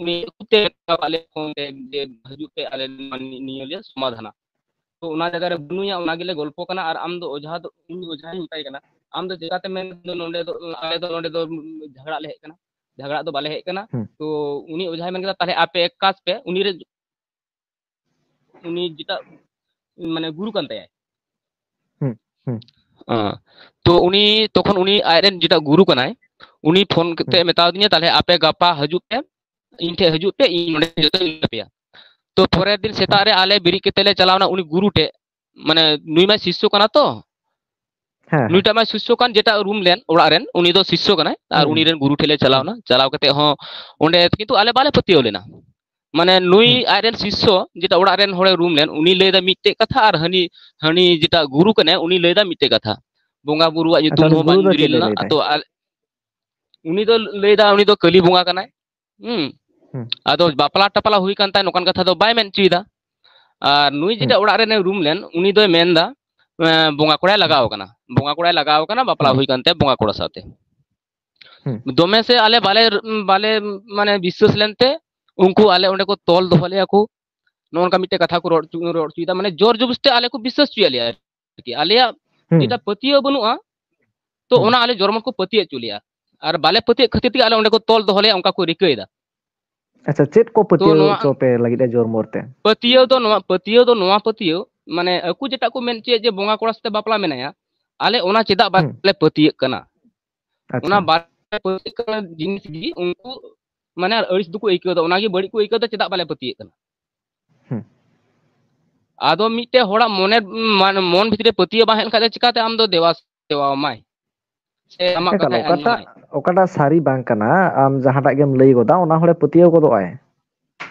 ᱩᱱᱤ ᱟᱹᱠᱩᱛᱮ ᱢᱮᱛᱟᱣᱟᱫ ᱞᱮᱭᱟ ᱯᱷᱳᱱ ᱛᱮ ᱡᱮ, 'ᱦᱤᱡᱩᱜ ᱯᱮ, ᱟᱞᱮ ᱱᱚᱣᱟ ᱱᱤ-, ᱱᱤᱭᱟᱹ ᱞᱮ ᱥᱚᱢᱟᱫᱷᱟᱱᱟ᱾ ᱛᱚ ᱚᱱᱟ ᱡᱟᱭᱜᱟ ᱨᱮ ᱵᱟᱹᱱᱩᱭᱟ, ᱚᱱᱟ ᱜᱮᱞᱮ ᱜᱚᱞᱯᱚ ᱠᱟᱱᱟ, ᱟᱨ ᱟᱢ ᱫᱚ ᱚᱡᱷᱟ ᱫᱚ, ᱤᱧ ᱚᱡᱷᱟᱧ ᱢᱮᱛᱟᱭ ᱠᱟᱱᱟ, ᱟᱢ ᱫᱚ ᱪᱮᱠᱟᱛᱮᱢ ᱢᱮᱱ ᱫᱟ ᱱᱚᱰᱮ ᱫᱚ, ᱟᱞᱮ ᱫᱚ ᱱᱚᱰᱮ ᱫᱚ ᱡᱷᱟᱜᱽᱲᱟᱜ ᱞᱮ ᱦᱮᱡ ᱠᱟᱱᱟ, ᱡᱷᱟᱜᱽᱲᱟᱜ ᱫᱚ ᱵᱟᱞᱮ ᱦᱮᱡ ᱠᱟᱱᱟ?" ᱦᱩᱸ᱾ ᱛᱚ ᱩᱱᱤ ᱚᱡᱷᱟᱭ ᱢᱮᱱ ᱠᱮᱫᱟ, "ᱛᱟᱦᱞᱮ ᱟᱯᱮ ᱮᱠ ᱠᱟᱡᱽ ᱯᱮ, ᱩᱱᱤ ᱨᱮ, ᱩᱱᱤ ᱡᱮᱴᱟ, ᱢᱟᱱᱮ, ᱜᱩᱨᱩ ᱠᱟᱱ ᱛᱟᱭᱟᱭ, ᱦᱩᱸ, ᱦᱩᱸ᱾ ᱟᱸ, ᱛᱚ ᱩᱱᱤ ᱛᱚᱠᱷᱚᱱ ᱩᱱᱤ ᱟᱡᱨᱮᱱ ᱡᱮᱴᱟ ᱜᱩᱨᱩ ᱠᱟᱱᱟᱭ, ᱩᱱᱤ ᱯᱷᱳᱱ ᱠᱟᱛᱮ ᱦᱩᱸ᱾ ᱢᱮᱛᱟᱣ ᱫᱤᱧᱟ, 'ᱛᱟᱦᱞᱮ ᱟᱯᱮ ᱜᱟᱯᱟ ᱦᱤᱡᱩᱜ ᱯᱮ, ᱤᱧ ᱴᱷᱮᱡ ᱦᱤᱡᱩᱜ ᱯᱮ, ᱤᱧ ᱱᱚᱰᱮ ᱡᱚᱛᱚᱧ ᱞᱟᱹᱭ ᱟᱯᱮᱭᱟ.' ᱛᱚ ᱯᱚᱨᱮᱨ ᱫᱤᱱ ᱥᱮᱛᱟᱜ ᱨᱮ ᱟᱞᱮ ᱵᱮᱨᱮᱫ ᱠᱟᱛᱮ ᱞᱮ ᱪᱟᱞᱟᱣᱱᱟ ᱩᱱᱤ ᱜᱩᱨᱩ ᱴᱷᱮᱡ, ᱢᱟᱱᱮ, ᱱᱩᱭ ᱢᱟᱭ ᱥᱤᱥᱥᱚ ᱠᱟᱱᱟ ᱛᱚ, ᱦᱮᱸ, ᱦᱮᱸ᱾ ᱱᱩᱭᱴᱟᱜ ᱢᱟᱭ ᱥᱤᱥᱥᱚ ᱠᱟᱱ, ᱡᱮᱴᱟ ᱨᱩᱢ ᱞᱮᱱ ᱚᱲᱟᱜ ᱨᱮᱱ, ᱩᱱᱤ ᱫᱚ ᱥᱤᱥᱥᱚ ᱠᱟᱱᱟᱭ, ᱟᱨ ᱦᱩᱸ, ᱩᱱᱤ ᱦᱩᱸ᱾ ᱨᱮᱱ ᱜᱩᱨᱩ ᱴᱷᱮᱡ ᱞᱮ ᱦᱩᱸ᱾ ᱪᱟᱞᱟᱣᱱᱟ᱾ ᱪᱟᱞᱟᱣ ᱠᱟᱛᱮ ᱦᱚᱸ ᱚᱸᱰᱮ ᱠᱤᱱᱛᱩ ᱟᱞᱮ ᱵᱟᱞᱮ ᱯᱟᱹᱛᱭᱟᱹᱣ ᱞᱮᱱᱟ᱾ ᱢᱟᱱᱮ, ᱱᱩᱭ ᱦᱩᱸ᱾ ᱟᱡᱨᱮᱱ ᱥᱤᱥᱥᱚ, ᱡᱮᱴᱟ ᱚᱲᱟᱜ ᱨᱮᱱ ᱦᱚᱲᱮ ᱨᱩᱢ ᱞᱮᱱ, ᱩᱱᱤ ᱞᱟᱹᱭᱫᱟ ᱢᱤᱫᱴᱮᱡ ᱠᱟᱛᱷᱟ, ᱟᱨ ᱦᱟᱹᱱᱤ, ᱦᱟᱹᱱᱤ ᱡᱮᱴᱟ ᱜᱩᱨᱩ ᱠᱟᱱᱟᱭ, ᱩᱱᱤ ᱞᱟᱹᱭᱫᱟ ᱢᱤᱫᱴᱮᱡ ᱠᱟᱛᱷᱟ᱾ ᱵᱚᱸᱜᱟ ᱵᱩᱨᱩᱣᱟᱜ ᱟᱪᱪᱷᱟ, ᱧᱩᱛᱩᱢ ᱩᱱᱤ ᱦᱚᱸ ᱜᱩᱨᱩ ᱵᱟᱝ ᱫᱚ ᱡᱩᱨᱤ ᱪᱮᱫ ᱞᱮᱱᱟ᱾ ᱞᱟᱹᱭᱫᱟᱭ? ᱛᱚ, ᱟᱞ-, ᱩᱱᱤ ᱫᱚ ᱞᱟᱹᱭᱫᱟ ᱩᱱᱤ ᱫᱚ ᱠᱟᱹᱞᱤ ᱵᱚᱸᱜᱟ ᱠᱟᱱᱟᱭ᱾ ᱦᱩᱸ᱾ ᱦᱩᱸ᱾ ᱟᱫᱚ ᱵᱟᱯᱞᱟ ᱴᱟᱯᱞᱟ ᱦᱩᱭ ᱠᱟᱱ ᱛᱟᱭ, ᱱᱚᱝᱠᱟᱱ ᱠᱟᱛᱷᱟ ᱫᱚ ᱵᱟᱭ ᱢᱮᱱ ᱦᱚᱪᱚᱭᱮᱫᱟ᱾ ᱟᱨ ᱱᱩᱭ ᱦᱩᱸ᱾ ᱡᱮᱴᱟ ᱚᱲᱟᱜ ᱨᱮᱱᱮ ᱨᱩᱢ ᱞᱮᱱ, ᱩᱱᱤ ᱫᱚᱭ ᱢᱮᱱᱫᱟ, ᱮᱸ, ᱵᱚᱸᱜᱟ ᱠᱚᱲᱟᱭ ᱦᱩᱸ᱾ ᱞᱟᱜᱟᱣ ᱠᱟᱱᱟ, ᱵᱚᱸᱜᱟ ᱠᱚᱲᱟᱭ ᱞᱟᱜᱟᱣ ᱠᱟᱱᱟ, ᱵᱟᱯᱞᱟ ᱦᱩᱸ᱾ ᱦᱩᱭ ᱠᱟᱱ ᱛᱟᱭᱟ ᱵᱚᱸᱜᱟ ᱠᱚᱲᱟ ᱥᱟᱶᱛᱮ᱾ ᱦᱩᱸ᱾ ᱫᱚᱢᱮ ᱥᱮ ᱟᱞᱮ ᱵᱟᱞᱮ, ᱵᱟᱞᱮ, ᱢᱟᱱᱮ, ᱵᱤᱥᱥᱟᱹᱥ ᱞᱮᱱᱛᱮ ᱩᱱᱠᱩ ᱟᱞᱮ ᱚᱸᱰᱮ ᱠᱚ ᱛᱚᱞ ᱫᱚᱦᱚ ᱞᱮᱭᱟ ᱠᱚ᱾ ᱱᱚᱜᱼᱚ ᱱᱚᱝᱠᱟ ᱢᱤᱫᱴᱮᱡ ᱠᱟᱛᱷᱟ ᱠᱚ ᱨᱚᱲ ᱦᱚᱪᱚ-, ᱨᱚᱲ ᱦᱚᱪᱚᱭᱮᱫᱟ, ᱢᱟᱱᱮ, ᱡᱳᱨ ᱡᱚᱵᱚᱥᱛᱤ ᱟᱞᱮ ᱠᱚ ᱵᱤᱥᱥᱟᱹᱥ ᱦᱚᱪᱚᱭᱮᱫ ᱞᱮᱭᱟ᱾ ᱟᱨᱠᱤ ᱟᱞᱮᱭᱟᱜ ᱦᱩᱸ᱾ ᱡᱮᱴᱟ ᱯᱟᱹᱛᱭᱟᱹᱣ ᱵᱟᱹᱱᱩᱜᱼᱟ, ᱛᱚ ᱦᱩᱸ᱾ ᱚᱱᱟ ᱟᱞᱮ ᱡᱚᱨᱢᱚᱨ ᱠᱚ ᱯᱟᱹᱛᱭᱟᱹᱣ ᱦᱚᱪᱚ ᱞᱮᱭᱟ᱾ ᱟᱨ ᱵᱟᱞᱮ ᱯᱟᱹᱛᱭᱟᱹᱜ ᱠᱷᱟᱹᱛᱤᱨ ᱛᱮᱜᱮ ᱟᱞᱮ ᱚᱸᱰᱮ ᱠᱚ ᱛᱚᱞ ᱫᱚᱦᱚ ᱞᱮᱭᱟ, ᱚᱱᱠᱟ ᱠᱚ ᱨᱤᱠᱟᱹᱭᱮᱫᱟ᱾ ᱟᱪᱪᱷᱟ, ᱪᱮᱫ ᱠᱚ ᱛᱚ ᱯᱟᱹᱛᱭᱟᱹᱣ ᱱᱚᱣᱟ ᱦᱚᱪᱚ ᱯᱮ ᱞᱟᱹᱜᱤᱫ ᱮ ᱡᱚᱨᱢᱚᱨ ᱛᱮ? ᱯᱟᱹᱛᱭᱟᱹᱣ ᱫᱚ ᱱᱚᱣᱟ, ᱯᱟᱹᱛᱭᱟᱹᱣ ᱫᱚ ᱱᱚᱣᱟ ᱯᱟᱹᱛᱭᱟᱹᱣ, ᱢᱟᱱᱮ, ᱟᱠᱚ ᱡᱮᱴᱟ ᱠᱚ ᱢᱮᱱ ᱦᱚᱪᱚᱭᱮᱫ ᱡᱮ ᱵᱚᱸᱜᱟ ᱠᱚᱲᱟ ᱥᱟᱛᱮ ᱵᱟᱯᱞᱟ ᱢᱮᱱᱟᱭᱟ, ᱟᱞᱮ ᱚᱱᱟ ᱪᱮᱫᱟᱜ ᱦᱩᱸ᱾ ᱵᱟᱞᱮ ᱯᱟᱹᱛᱭᱟᱹᱜ ᱠᱟᱱᱟ? ᱟᱪᱪᱷᱟ᱾ ᱚᱱᱟ ᱵᱟᱞᱮ ᱯᱟᱹᱛᱭᱟᱹᱜ ᱠᱟᱱᱟ ᱡᱤᱱᱤᱥ ᱜᱮ ᱩᱱᱠᱩ, ᱢᱟᱱᱮ, ᱟᱹᱲᱤᱥ ᱫᱚᱠᱚ ᱟᱹᱭᱠᱟᱹᱣ ᱮᱫᱟ, ᱚᱱᱟᱜᱮ ᱵᱟᱹᱲᱤᱡ ᱠᱚ ᱟᱹᱭᱠᱟᱹᱣ ᱮᱫᱟ, ᱪᱮᱫᱟᱜ ᱵᱟᱞᱮ ᱯᱟᱹᱛᱭᱟᱹᱜ ᱠᱟᱱᱟ? ᱦᱩᱸ᱾ ᱟᱫᱚ ᱢᱤᱫᱴᱮᱡ ᱦᱚᱲᱟᱜ ᱢᱚᱱᱮ, ᱢᱟᱱᱮ, ᱢᱚᱱ ᱵᱷᱤᱛᱨᱤ ᱨᱮ ᱯᱟᱹᱛᱭᱟᱹᱣ ᱵᱟᱝ ᱦᱮᱡ ᱞᱮᱱᱠᱷᱟᱱ ᱫᱚ ᱪᱤᱠᱟᱹᱛᱮ ᱟᱢ ᱫᱚ ᱫᱮᱵᱟ ᱥᱮᱵᱟ ᱟᱢᱟᱭ? ᱥᱮ ᱟᱢᱟᱜ ᱮᱠᱟᱞ, ᱠᱟᱛᱷᱟᱭ ᱚᱠᱟᱴᱟᱜ, ᱟᱸᱡᱚᱢᱟᱭ? ᱚᱠᱟᱴᱟᱜ ᱥᱟᱹᱨᱤ ᱵᱟᱝ ᱠᱟᱱᱟ, ᱟᱢ ᱡᱟᱦᱟᱸᱴᱟᱜ ᱜᱮᱢ ᱞᱟᱹᱭ ᱜᱚᱫᱟ, ᱚᱱᱟ ᱦᱚᱲᱮ ᱯᱟᱹᱛᱭᱟᱹᱣ ᱜᱚᱫᱚᱜ ᱟᱭ᱾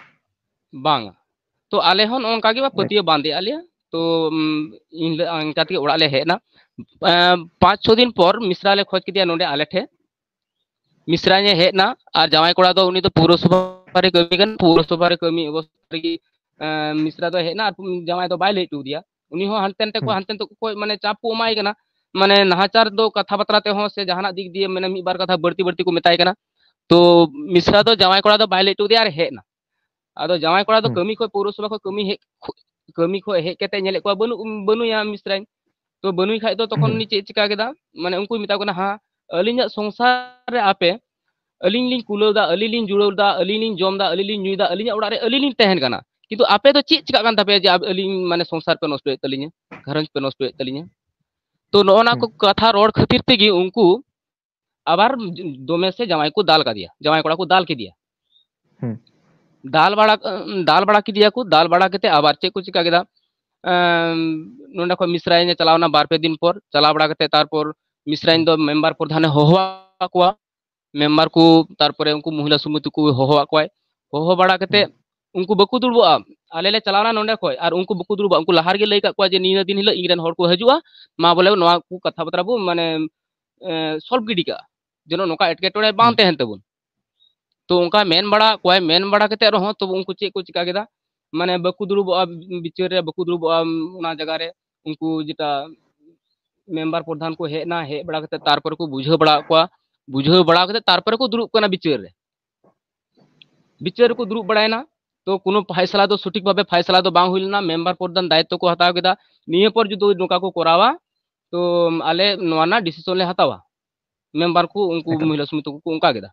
ᱵᱟᱝ᱾ ᱛᱚ, ᱟᱞᱮ ᱦᱚᱸ ᱱᱚᱜᱼᱚ ᱱᱚᱝᱠᱟ ᱜᱮ ᱮᱠ- ᱯᱟᱹᱛᱭᱟᱹᱣ ᱵᱟᱝ ᱫᱮᱡ ᱟᱞᱮᱭᱟ᱾ ᱛᱚ, ᱩᱢ, ᱤᱧ ᱞᱟᱹᱭ, ᱤᱱᱠᱟ ᱛᱮᱜᱮ ᱚᱲᱟᱜ ᱞᱮ ᱦᱮᱡ ᱮᱱᱟ᱾ ᱮᱸ, ᱯᱟᱸᱪ ᱪᱷᱚ ᱫᱤᱱ ᱯᱚᱨ ᱢᱤᱥᱨᱟ ᱞᱮ ᱠᱷᱚᱡᱽ ᱠᱮᱫᱮᱭᱟ ᱱᱚᱰᱮ ᱟᱞᱮ ᱴᱷᱮᱡ᱾ ᱢᱤᱥᱨᱟᱧ ᱮ ᱦᱮᱡ ᱮᱱᱟ, ᱟᱨ ᱡᱟᱶᱟᱭ ᱠᱚᱲᱟ ᱫᱚ ᱩᱱᱤ ᱫᱚ ᱯᱳᱣᱨᱚᱥᱚᱵᱷᱟ ᱨᱮ ᱠᱟᱹᱢᱤ ᱠᱟᱱᱟ, ᱯᱳᱣᱨᱚᱥᱚᱵᱷᱟ ᱨᱮ ᱠᱟᱹᱢᱤ ᱚᱵᱚᱥᱛᱟ ᱨᱮᱜᱮ ᱮᱸ, ᱢᱤᱥᱨᱟ ᱫᱚ ᱦᱮᱡ ᱮᱱᱟ, ᱟᱨ ᱡᱟᱶᱟᱭ ᱫᱚ ᱵᱟᱭ ᱞᱟᱹᱭ ᱦᱚᱴᱚ ᱟᱫᱮᱭᱟ᱾ ᱩᱱᱤ ᱦᱚᱸ ᱦᱟᱱᱛᱮ ᱱᱟᱛᱮ ᱠᱚ ᱦᱩᱸ᱾ ᱦᱟᱱᱛᱮ ᱱᱟᱛᱮ ᱠᱚ ᱢᱟᱱᱮ ᱪᱟᱯ ᱠᱚ ᱮᱢᱟᱭ ᱠᱟᱱᱟ, ᱢᱟᱱᱮ ᱱᱟᱦᱟᱪᱟᱨ ᱫᱚ ᱠᱟᱛᱷᱟ ᱵᱟᱛᱨᱟ ᱛᱮᱦᱚᱸ ᱥᱮ ᱡᱟᱦᱟᱱᱟᱜ ᱫᱤᱠ ᱫᱤᱭᱮ ᱢᱟᱱᱮ ᱢᱤᱫ ᱵᱟᱨ ᱠᱟᱛᱷᱟ ᱵᱟᱹᱲᱛᱤ ᱵᱟᱹᱲᱛᱤ ᱠᱚ ᱢᱮᱛᱟᱭ ᱠᱟᱱᱟ᱾ ᱛᱚ ᱢᱤᱥᱨᱟ ᱫᱚ ᱡᱟᱶᱟᱭ ᱠᱚᱲᱟ ᱫᱚ ᱵᱟᱭ ᱞᱟᱹᱭ ᱦᱚᱴᱚ ᱟᱫᱮᱭᱟ ᱟᱨ ᱦᱮᱡ ᱮᱱᱟ᱾ ᱟᱫᱚ ᱡᱟᱶᱟᱭ ᱠᱚᱲᱟ ᱫᱚ ᱦᱩᱸ᱾ ᱠᱟᱹᱢᱤ ᱠᱷᱚᱡ, ᱯᱳᱣᱨᱚᱥᱚᱵᱷᱟ ᱠᱷᱚᱡ ᱠᱟᱹᱢᱤ ᱦᱮᱡ, ᱠᱟᱹᱢᱤ ᱠᱷᱚᱡ ᱦᱮᱡ ᱠᱟᱛᱮ ᱧᱮᱞᱮᱫ ᱠᱚᱣᱟ ᱵᱟᱹᱱᱩᱜ, ᱵᱟᱹᱱᱩᱭᱟ ᱢᱤᱥᱨᱟᱧ᱾ ᱛᱚ ᱵᱟᱹᱱᱩᱭ ᱠᱷᱟᱡ ᱫᱚ ᱛᱚᱠᱷᱚᱱ ᱦᱩᱸ᱾ ᱩᱱᱤ ᱪᱮᱫ ᱪᱤᱠᱟ ᱠᱮᱫᱟ? ᱢᱟᱱᱮ ᱩᱱᱠᱩᱭ ᱢᱮᱛᱟ ᱠᱚ ᱠᱟᱱᱟ, "ᱦᱟᱸ, ᱟᱹᱞᱤᱧᱟᱜ ᱥᱚᱝᱥᱟᱨ ᱨᱮ ᱟᱯᱮ, ᱟᱹᱞᱤᱧ ᱞᱤᱧ ᱠᱩᱞᱟᱹᱣ ᱫᱟ, ᱟᱹᱞᱤᱧ ᱞᱤᱧ ᱡᱩᱲᱟᱹᱣ ᱫᱟ, ᱟᱹᱞᱤᱧ ᱞᱤᱧ ᱡᱚᱢ ᱫᱟ, ᱟᱹᱞᱤᱧ ᱞᱤᱧ ᱧᱩᱭ ᱫᱟ, ᱟᱹᱞᱤᱧᱟᱜ ᱚᱲᱟᱜ ᱨᱮ ᱟᱹᱞᱤᱧ ᱞᱤᱧ ᱛᱟᱦᱮᱱ ᱠᱟᱱᱟ, ᱠᱤᱱᱛᱩ ᱟᱯᱮ ᱫᱚ ᱪᱮᱫ ᱪᱤᱠᱟᱜ ᱠᱟᱱ ᱛᱟᱯᱮᱭᱟ ᱡᱮ ᱟᱯ-, ᱟᱹᱞᱤᱧ ᱢᱟᱱᱮ ᱥᱚᱝᱥᱟᱨ ᱯᱮ ᱱᱚᱥᱴᱚᱭᱮᱫ ᱛᱟᱹᱞᱤᱧᱟ, ᱜᱷᱟᱨᱚᱸᱡᱽ ᱯᱮ ᱱᱚᱥᱴᱚᱭᱮᱫ ᱛᱟᱹᱞᱤᱧᱟ?" ᱛᱚ ᱱᱚᱜᱼᱚ ᱱᱟ ᱠᱚ ᱦᱩᱸ᱾ ᱠᱟᱛᱷᱟ ᱨᱚᱲ ᱠᱷᱟᱹᱛᱤᱨ ᱛᱮᱜᱮ ᱩᱱᱠᱩ ᱟᱵᱟᱨ ᱫᱚᱢᱮ ᱥᱮ ᱡᱟᱶᱟᱭ ᱠᱚ ᱫᱟᱞ ᱠᱟᱫᱮᱭᱟ, ᱡᱟᱶᱟᱭ ᱠᱚᱲᱟ ᱠᱚ ᱫᱟᱞ ᱠᱮᱫᱮᱭᱟ᱾ ᱦᱩᱸ᱾ ᱫᱟᱞ ᱵᱟᱲᱟ, ᱫᱟᱞ ᱵᱟᱲᱟ ᱠᱮᱫᱮᱭᱟ ᱠᱚ, ᱫᱟᱞ ᱵᱟᱲᱟ ᱠᱟᱛᱮ ᱟᱵᱟᱨ ᱪᱮᱫ ᱠᱚ ᱪᱤᱠᱟ ᱠᱮᱫᱟ? ᱮᱸ, ᱱᱚᱸᱰᱮ ᱠᱷᱚᱱ ᱢᱤᱥᱨᱟᱭᱤᱧ ᱮ ᱪᱟᱞᱟᱣ ᱮᱱᱟ ᱵᱟᱨ ᱯᱮ ᱫᱤᱱ ᱯᱚᱨ, ᱪᱟᱞᱟᱣ ᱵᱟᱲᱟ ᱠᱟᱛᱮ ᱛᱟᱨᱯᱚᱨ ᱢᱤᱥᱨᱟᱭᱤᱧ ᱦᱩᱸ᱾ ᱫᱚ ᱢᱮᱢᱵᱟᱨ ᱯᱨᱚᱫᱷᱟᱱᱮ ᱦᱚᱦᱚᱣᱟᱫ ᱠᱚᱣᱟ, ᱢᱮᱢᱵᱟᱨ ᱠᱚ, ᱛᱟᱨᱯᱚᱨᱮ ᱩᱱᱠᱩ ᱢᱚᱦᱤᱞᱟ ᱥᱚᱢᱤᱛᱤ ᱠᱚ ᱦᱚᱦᱚᱣᱟᱫ ᱠᱚᱣᱟᱭ, ᱦᱚᱦᱚ ᱵᱟᱲᱟ ᱠᱟᱛᱮ ᱦᱩᱸ᱾ ᱩᱱᱠᱩ ᱵᱟᱠᱚ ᱫᱩᱲᱩᱵᱚᱜᱼᱟ᱾ ᱟᱞᱮ ᱞᱮ ᱪᱟᱞᱟᱣᱱᱟ ᱱᱚᱸᱰᱮ ᱠᱷᱚᱡ, ᱟᱨ ᱩᱱᱠᱩ ᱵᱟᱠᱚ ᱫᱩᱲᱩᱵᱚᱜᱼᱟ᱾ ᱩᱱᱠᱩ ᱞᱟᱦᱟ ᱨᱮᱜᱮ ᱞᱟᱹᱭ ᱠᱟᱜ ᱠᱚᱣᱟ ᱡᱮ ᱱᱤᱭᱟᱹ ᱫᱤᱱ ᱦᱤᱞᱳᱜ ᱤᱧ ᱨᱮᱱ ᱦᱚᱲ ᱠᱚ ᱦᱤᱡᱩᱜᱼᱟ, ᱢᱟ ᱵᱚᱞᱮ ᱱᱚᱣᱟ ᱠᱚ ᱠᱟᱛᱷᱟ ᱵᱟᱛᱨᱟ ᱵᱚ ᱢᱟᱱᱮ, ᱮ, solve ᱜᱤᱰᱤ ᱠᱟᱜᱼᱟ, ᱡᱮᱱᱚ ᱱᱚᱝᱠᱟ ᱮᱴᱠᱮᱴᱚᱬᱮ ᱵᱟᱝ ᱦᱩᱸ᱾ ᱛᱟᱦᱮᱱ ᱛᱟᱵᱚᱱ᱾ ᱛᱚ ᱚᱱᱠᱟ ᱢᱮᱱ ᱵᱟᱲᱟ ᱠᱚᱣᱟᱭ, ᱢᱮᱱ ᱵᱟᱲᱟ ᱠᱟᱛᱮ ᱨᱮᱦᱚᱸ ᱛᱚᱵᱩ ᱩᱱᱠᱩ ᱪᱮᱫ ᱠᱚ ᱪᱤᱠᱟ ᱠᱮᱫᱟ, ᱢᱟᱱᱮ ᱵᱟᱠᱚ ᱫᱩᱲᱩᱵᱚᱜᱼᱟ ᱵᱤᱪᱟᱹᱨ ᱨᱮ, ᱵᱟᱠᱚ ᱫᱩᱲᱩᱵᱚᱜᱼᱟ ᱚᱱᱟ ᱡᱟᱭᱜᱟ ᱨᱮ᱾ ᱩᱱᱠᱩ ᱡᱮᱴᱟ ᱢᱮᱢᱵᱟᱨ ᱯᱨᱚᱫᱷᱟᱱ ᱠᱚ ᱦᱮᱡ ᱮᱱᱟ, ᱦᱮᱡ ᱵᱟᱲᱟ ᱠᱟᱛᱮ ᱛᱟᱨᱯᱚᱨᱮ ᱠᱚ ᱵᱩᱡᱷᱟᱹᱣ ᱵᱟᱲᱟ ᱠᱚᱣᱟ, ᱵᱩᱡᱷᱟᱹᱣ ᱵᱟᱲᱟ ᱠᱟᱛᱮ ᱛᱟᱨᱯᱚᱨᱮ ᱠᱚ ᱫᱩᱲᱩᱵ ᱠᱟᱱᱟ ᱵᱤᱪᱟᱹᱨ ᱨᱮ᱾ ᱵᱤᱪᱟᱹᱨ ᱨᱮᱠᱚ ᱫᱩᱲᱩᱵ ᱵᱟᱲᱟᱭᱮᱱᱟ᱾ ᱛᱚ ᱠᱳᱱᱳ ᱯᱷᱟᱭᱥᱟᱞᱟ ᱫᱚ ᱥᱚᱴᱷᱤᱠ ᱵᱷᱟᱵᱮ ᱯᱷᱟᱭᱥᱟᱞᱟ ᱫᱚ ᱵᱟᱝ ᱦᱩᱭ ᱞᱮᱱᱟ᱾ ᱢᱮᱢᱵᱟᱨ ᱯᱨᱚᱫᱷᱟᱱ ᱫᱟᱭᱤᱛᱛᱚ ᱠᱚ ᱦᱟᱛᱟᱣ ᱠᱮᱫᱟ, ᱱᱤᱭᱟᱹ ᱯᱚᱨ ᱡᱩᱫᱤ ᱱᱚᱝᱠᱟ ᱠᱚ ᱠᱚᱨᱟᱣᱟ, ᱛᱚ ᱟᱞᱮ ᱱᱚᱣᱟ ᱨᱮᱱᱟᱜ decision ᱞᱮ ᱦᱟᱛᱟᱣᱟ᱾ ᱢᱮᱢᱵᱟᱨ ᱠᱚ, ᱩᱱᱠᱩ ᱮᱠᱟᱞ᱾ ᱢᱚᱦᱤᱞᱟ ᱥᱚᱢᱤᱛᱤ ᱠᱚ ᱚᱱᱠᱟ ᱠᱮᱫᱟ᱾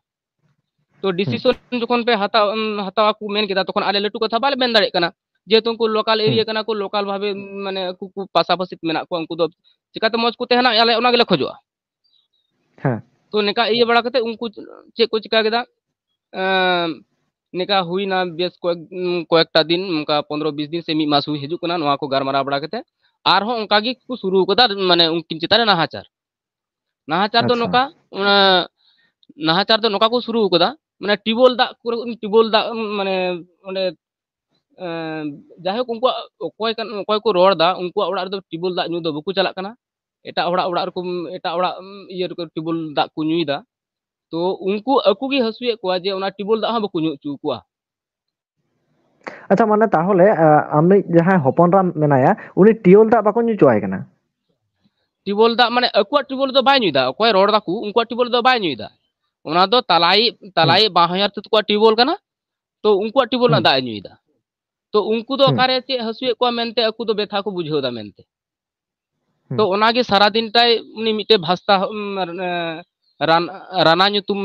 ᱛᱚ ᱦᱩᱸ᱾ decision ᱡᱚᱠᱷᱚᱱ ᱯᱮ ᱦᱟᱛᱟᱣ, ᱩᱢ, ᱦᱟᱛᱟᱣᱟ ᱠᱚ ᱢᱮᱱ ᱠᱮᱫᱟ, ᱛᱚᱠᱷᱚᱱ ᱟᱞᱮ ᱞᱟᱹᱴᱩ ᱠᱟᱛᱷᱟ ᱵᱟᱞᱮ ᱢᱮᱱ ᱫᱟᱲᱮᱭᱟᱜ ᱠᱟᱱᱟ, ᱡᱮᱦᱮᱛᱩ ᱩᱱᱠᱩ local ᱦᱩᱸ᱾ area ᱠᱟᱱᱟ ᱠᱚ, local ᱵᱷᱟᱵᱮ, ᱢᱟᱱᱮ ᱟᱠᱚ ᱠᱚ ᱯᱟᱥᱟᱯᱟᱥᱤ ᱢᱮᱱᱟᱜ ᱠᱚᱣᱟ, ᱩᱱᱠᱩ ᱫᱚ ᱪᱤᱠᱟᱛᱮ ᱢᱚᱡᱽ ᱠᱚ ᱛᱟᱦᱮᱱᱟ, ᱟᱞᱮ ᱚᱱᱟ ᱜᱮᱞᱮ ᱠᱷᱚᱡᱚᱜᱼᱟ᱾ ᱦᱮᱸ᱾ ᱛᱚ ᱱᱮᱠᱟ ᱤᱭᱟᱹ ᱵᱟᱲᱟ ᱠᱟᱛᱮ ᱩᱱᱠᱩ ᱪᱮᱫ ᱠᱚ ᱪᱤᱠᱟ ᱠᱮᱫᱟ? ᱮᱸ, ᱱᱮᱠᱟ ᱦᱩᱭᱱᱟ ᱵᱮᱥ ᱠᱚᱭᱮᱠ, ᱩᱸ, ᱠᱚᱭᱮᱠᱴᱟ ᱫᱤᱱ, ᱚᱱᱠᱟ ᱯᱚᱱᱨᱚ ᱵᱤᱥ ᱫᱤᱱ ᱥᱮ ᱢᱤᱫ ᱢᱟᱥ ᱦᱩᱭ ᱦᱤᱡᱩᱜ ᱠᱟᱱᱟ ᱱᱚᱣᱟ ᱠᱚ ᱜᱟᱞᱢᱟᱨᱟᱣ ᱵᱟᱲᱟ ᱠᱟᱛᱮ᱾ ᱟᱨᱦᱚᱸ ᱚᱱᱠᱟ ᱜᱮ ᱠᱚ ᱥᱩᱨᱩ ᱠᱟᱫᱟ, ᱢᱟᱱᱮ ᱩᱱᱠᱤᱱ ᱪᱮᱛᱟᱱ ᱨᱮ ᱱᱟᱦᱟᱪᱟᱨ᱾ ᱱᱟᱦᱟᱪᱟᱨ ᱫᱚ ᱟᱪᱪᱷᱟ᱾ ᱱᱚᱝᱠᱟ, ᱚᱱᱟ ᱱᱟᱦᱟᱪᱟᱨ ᱫᱚ ᱱᱚᱝᱠᱟ ᱠᱚ ᱥᱩᱨᱩ ᱠᱟᱫᱟ, ᱢᱟᱱᱮ ᱴᱤᱭᱩᱵᱚᱞ ᱫᱟᱜ ᱠᱚᱨᱮ, ᱴᱤᱭᱩᱵᱚᱞ ᱫᱟᱜ, ᱢᱟᱱᱮ ᱚᱸᱰᱮ, ᱮᱸ, ᱡᱟᱭᱦᱳᱠ ᱩᱱᱠᱩᱣᱟᱜ ᱚᱠᱚᱭ ᱠᱟᱱ, ᱚᱠᱚᱭ ᱠᱚ ᱨᱚᱲ ᱫᱟ, ᱩᱱᱠᱩᱣᱟᱜ ᱚᱲᱟᱜ ᱨᱮᱫᱚ ᱴᱤᱭᱩᱵᱚᱞ ᱫᱟᱜ ᱧᱩ ᱫᱚ ᱵᱟᱠᱚ ᱪᱟᱞᱟᱜ ᱠᱟᱱᱟ᱾ ᱮᱴᱟᱜ ᱦᱚᱲᱟᱜ ᱚᱲᱟᱜ ᱨᱮᱠᱚ, ᱮᱴᱟᱜ ᱦᱚᱲᱟᱜ, ᱩᱢ, ᱤᱭᱟᱹ ᱨᱮᱠᱚ ᱴᱤᱭᱩᱵᱚᱞ ᱫᱟᱜ ᱠᱚ ᱧᱩᱭᱮᱫᱟ᱾ ᱛᱚ ᱩᱱᱠᱩ ᱟᱠᱚ ᱜᱮ ᱦᱟᱹᱥᱩᱭᱮᱫ ᱠᱚᱣᱟ ᱡᱮ ᱚᱱᱟ ᱴᱤᱭᱩᱵᱚᱭᱮᱞ ᱫᱟᱜ ᱦᱚᱸ ᱵᱟᱠᱚ ᱧᱩ ᱦᱚᱪᱚ ᱟᱠᱚᱣᱟ᱾ ᱟᱪᱪᱷᱟ, ᱢᱟᱱᱮ ᱛᱟᱦᱚᱞᱮ ᱟᱢᱤᱡ ᱡᱟᱦᱟᱸᱭ ᱦᱚᱯᱚᱱ ᱨᱟᱢ ᱢᱮᱱᱟᱭᱟ, ᱩᱱᱤ ᱴᱤᱭᱩᱵᱚᱭᱮᱞ ᱫᱟᱜ ᱵᱟᱠᱚ ᱧᱩ ᱦᱚᱪᱚᱣᱟᱭ ᱠᱟᱱᱟ? ᱴᱤᱭᱩᱵᱚᱭᱮᱞ ᱫᱟᱜ ᱢᱟᱱᱮ ᱟᱠᱚᱣᱟᱜ ᱴᱤᱭᱩᱵᱚᱭᱮᱞ ᱫᱚ ᱵᱟᱭ ᱧᱩᱭᱮᱫᱟ, ᱚᱠᱚᱭ ᱨᱚᱲ ᱫᱟᱠᱚ ᱩᱱᱠᱩᱣᱟᱜ ᱴᱤᱭᱩᱵᱚᱭᱮᱞ ᱫᱚ ᱵᱟᱭ ᱧᱩᱭᱮᱫᱟ᱾ ᱚᱱᱟ ᱫᱚ ᱛᱟᱞᱟᱭᱤᱡ ᱛᱟᱞᱟᱭᱤᱡ ᱵᱟᱦᱧᱟᱨ ᱛᱟᱠᱚᱣᱟᱜ ᱴᱤᱭᱩᱵᱚᱭᱮᱞ ᱠᱟᱱᱟ, ᱛᱚ ᱩᱱᱠᱩᱣᱟᱜ ᱴᱤᱭᱩᱵᱚᱭᱮᱞ ᱨᱮᱱᱟᱜ ᱫᱟᱜ ᱮ ᱧᱩᱭᱮᱫᱟ᱾ ᱛᱚ ᱩᱱᱠᱩ ᱫᱚ ᱚᱠᱟᱨᱮ ᱪᱮᱫ ᱦᱟᱹᱥᱩᱭᱮᱫ ᱠᱚᱣᱟ ᱢᱮᱱᱛᱮ ᱟᱠᱚ ᱫᱚ ᱵᱮᱛᱷᱟ ᱠᱚ ᱵᱩᱡᱷᱟᱹᱣ ᱮᱫᱟ ᱢᱮᱱᱛᱮ᱾ ᱛᱚ ᱚᱱᱟᱜᱮ ᱥᱟᱨᱟᱫᱤᱱ ᱴᱟᱭ ᱩᱱᱤ ᱢᱤᱫᱴᱮᱡ ᱵᱷᱟᱥᱛᱟ, ᱩᱢ, ᱨᱟᱱ-, ᱨᱟᱱᱟ ᱧᱩᱛᱩᱢ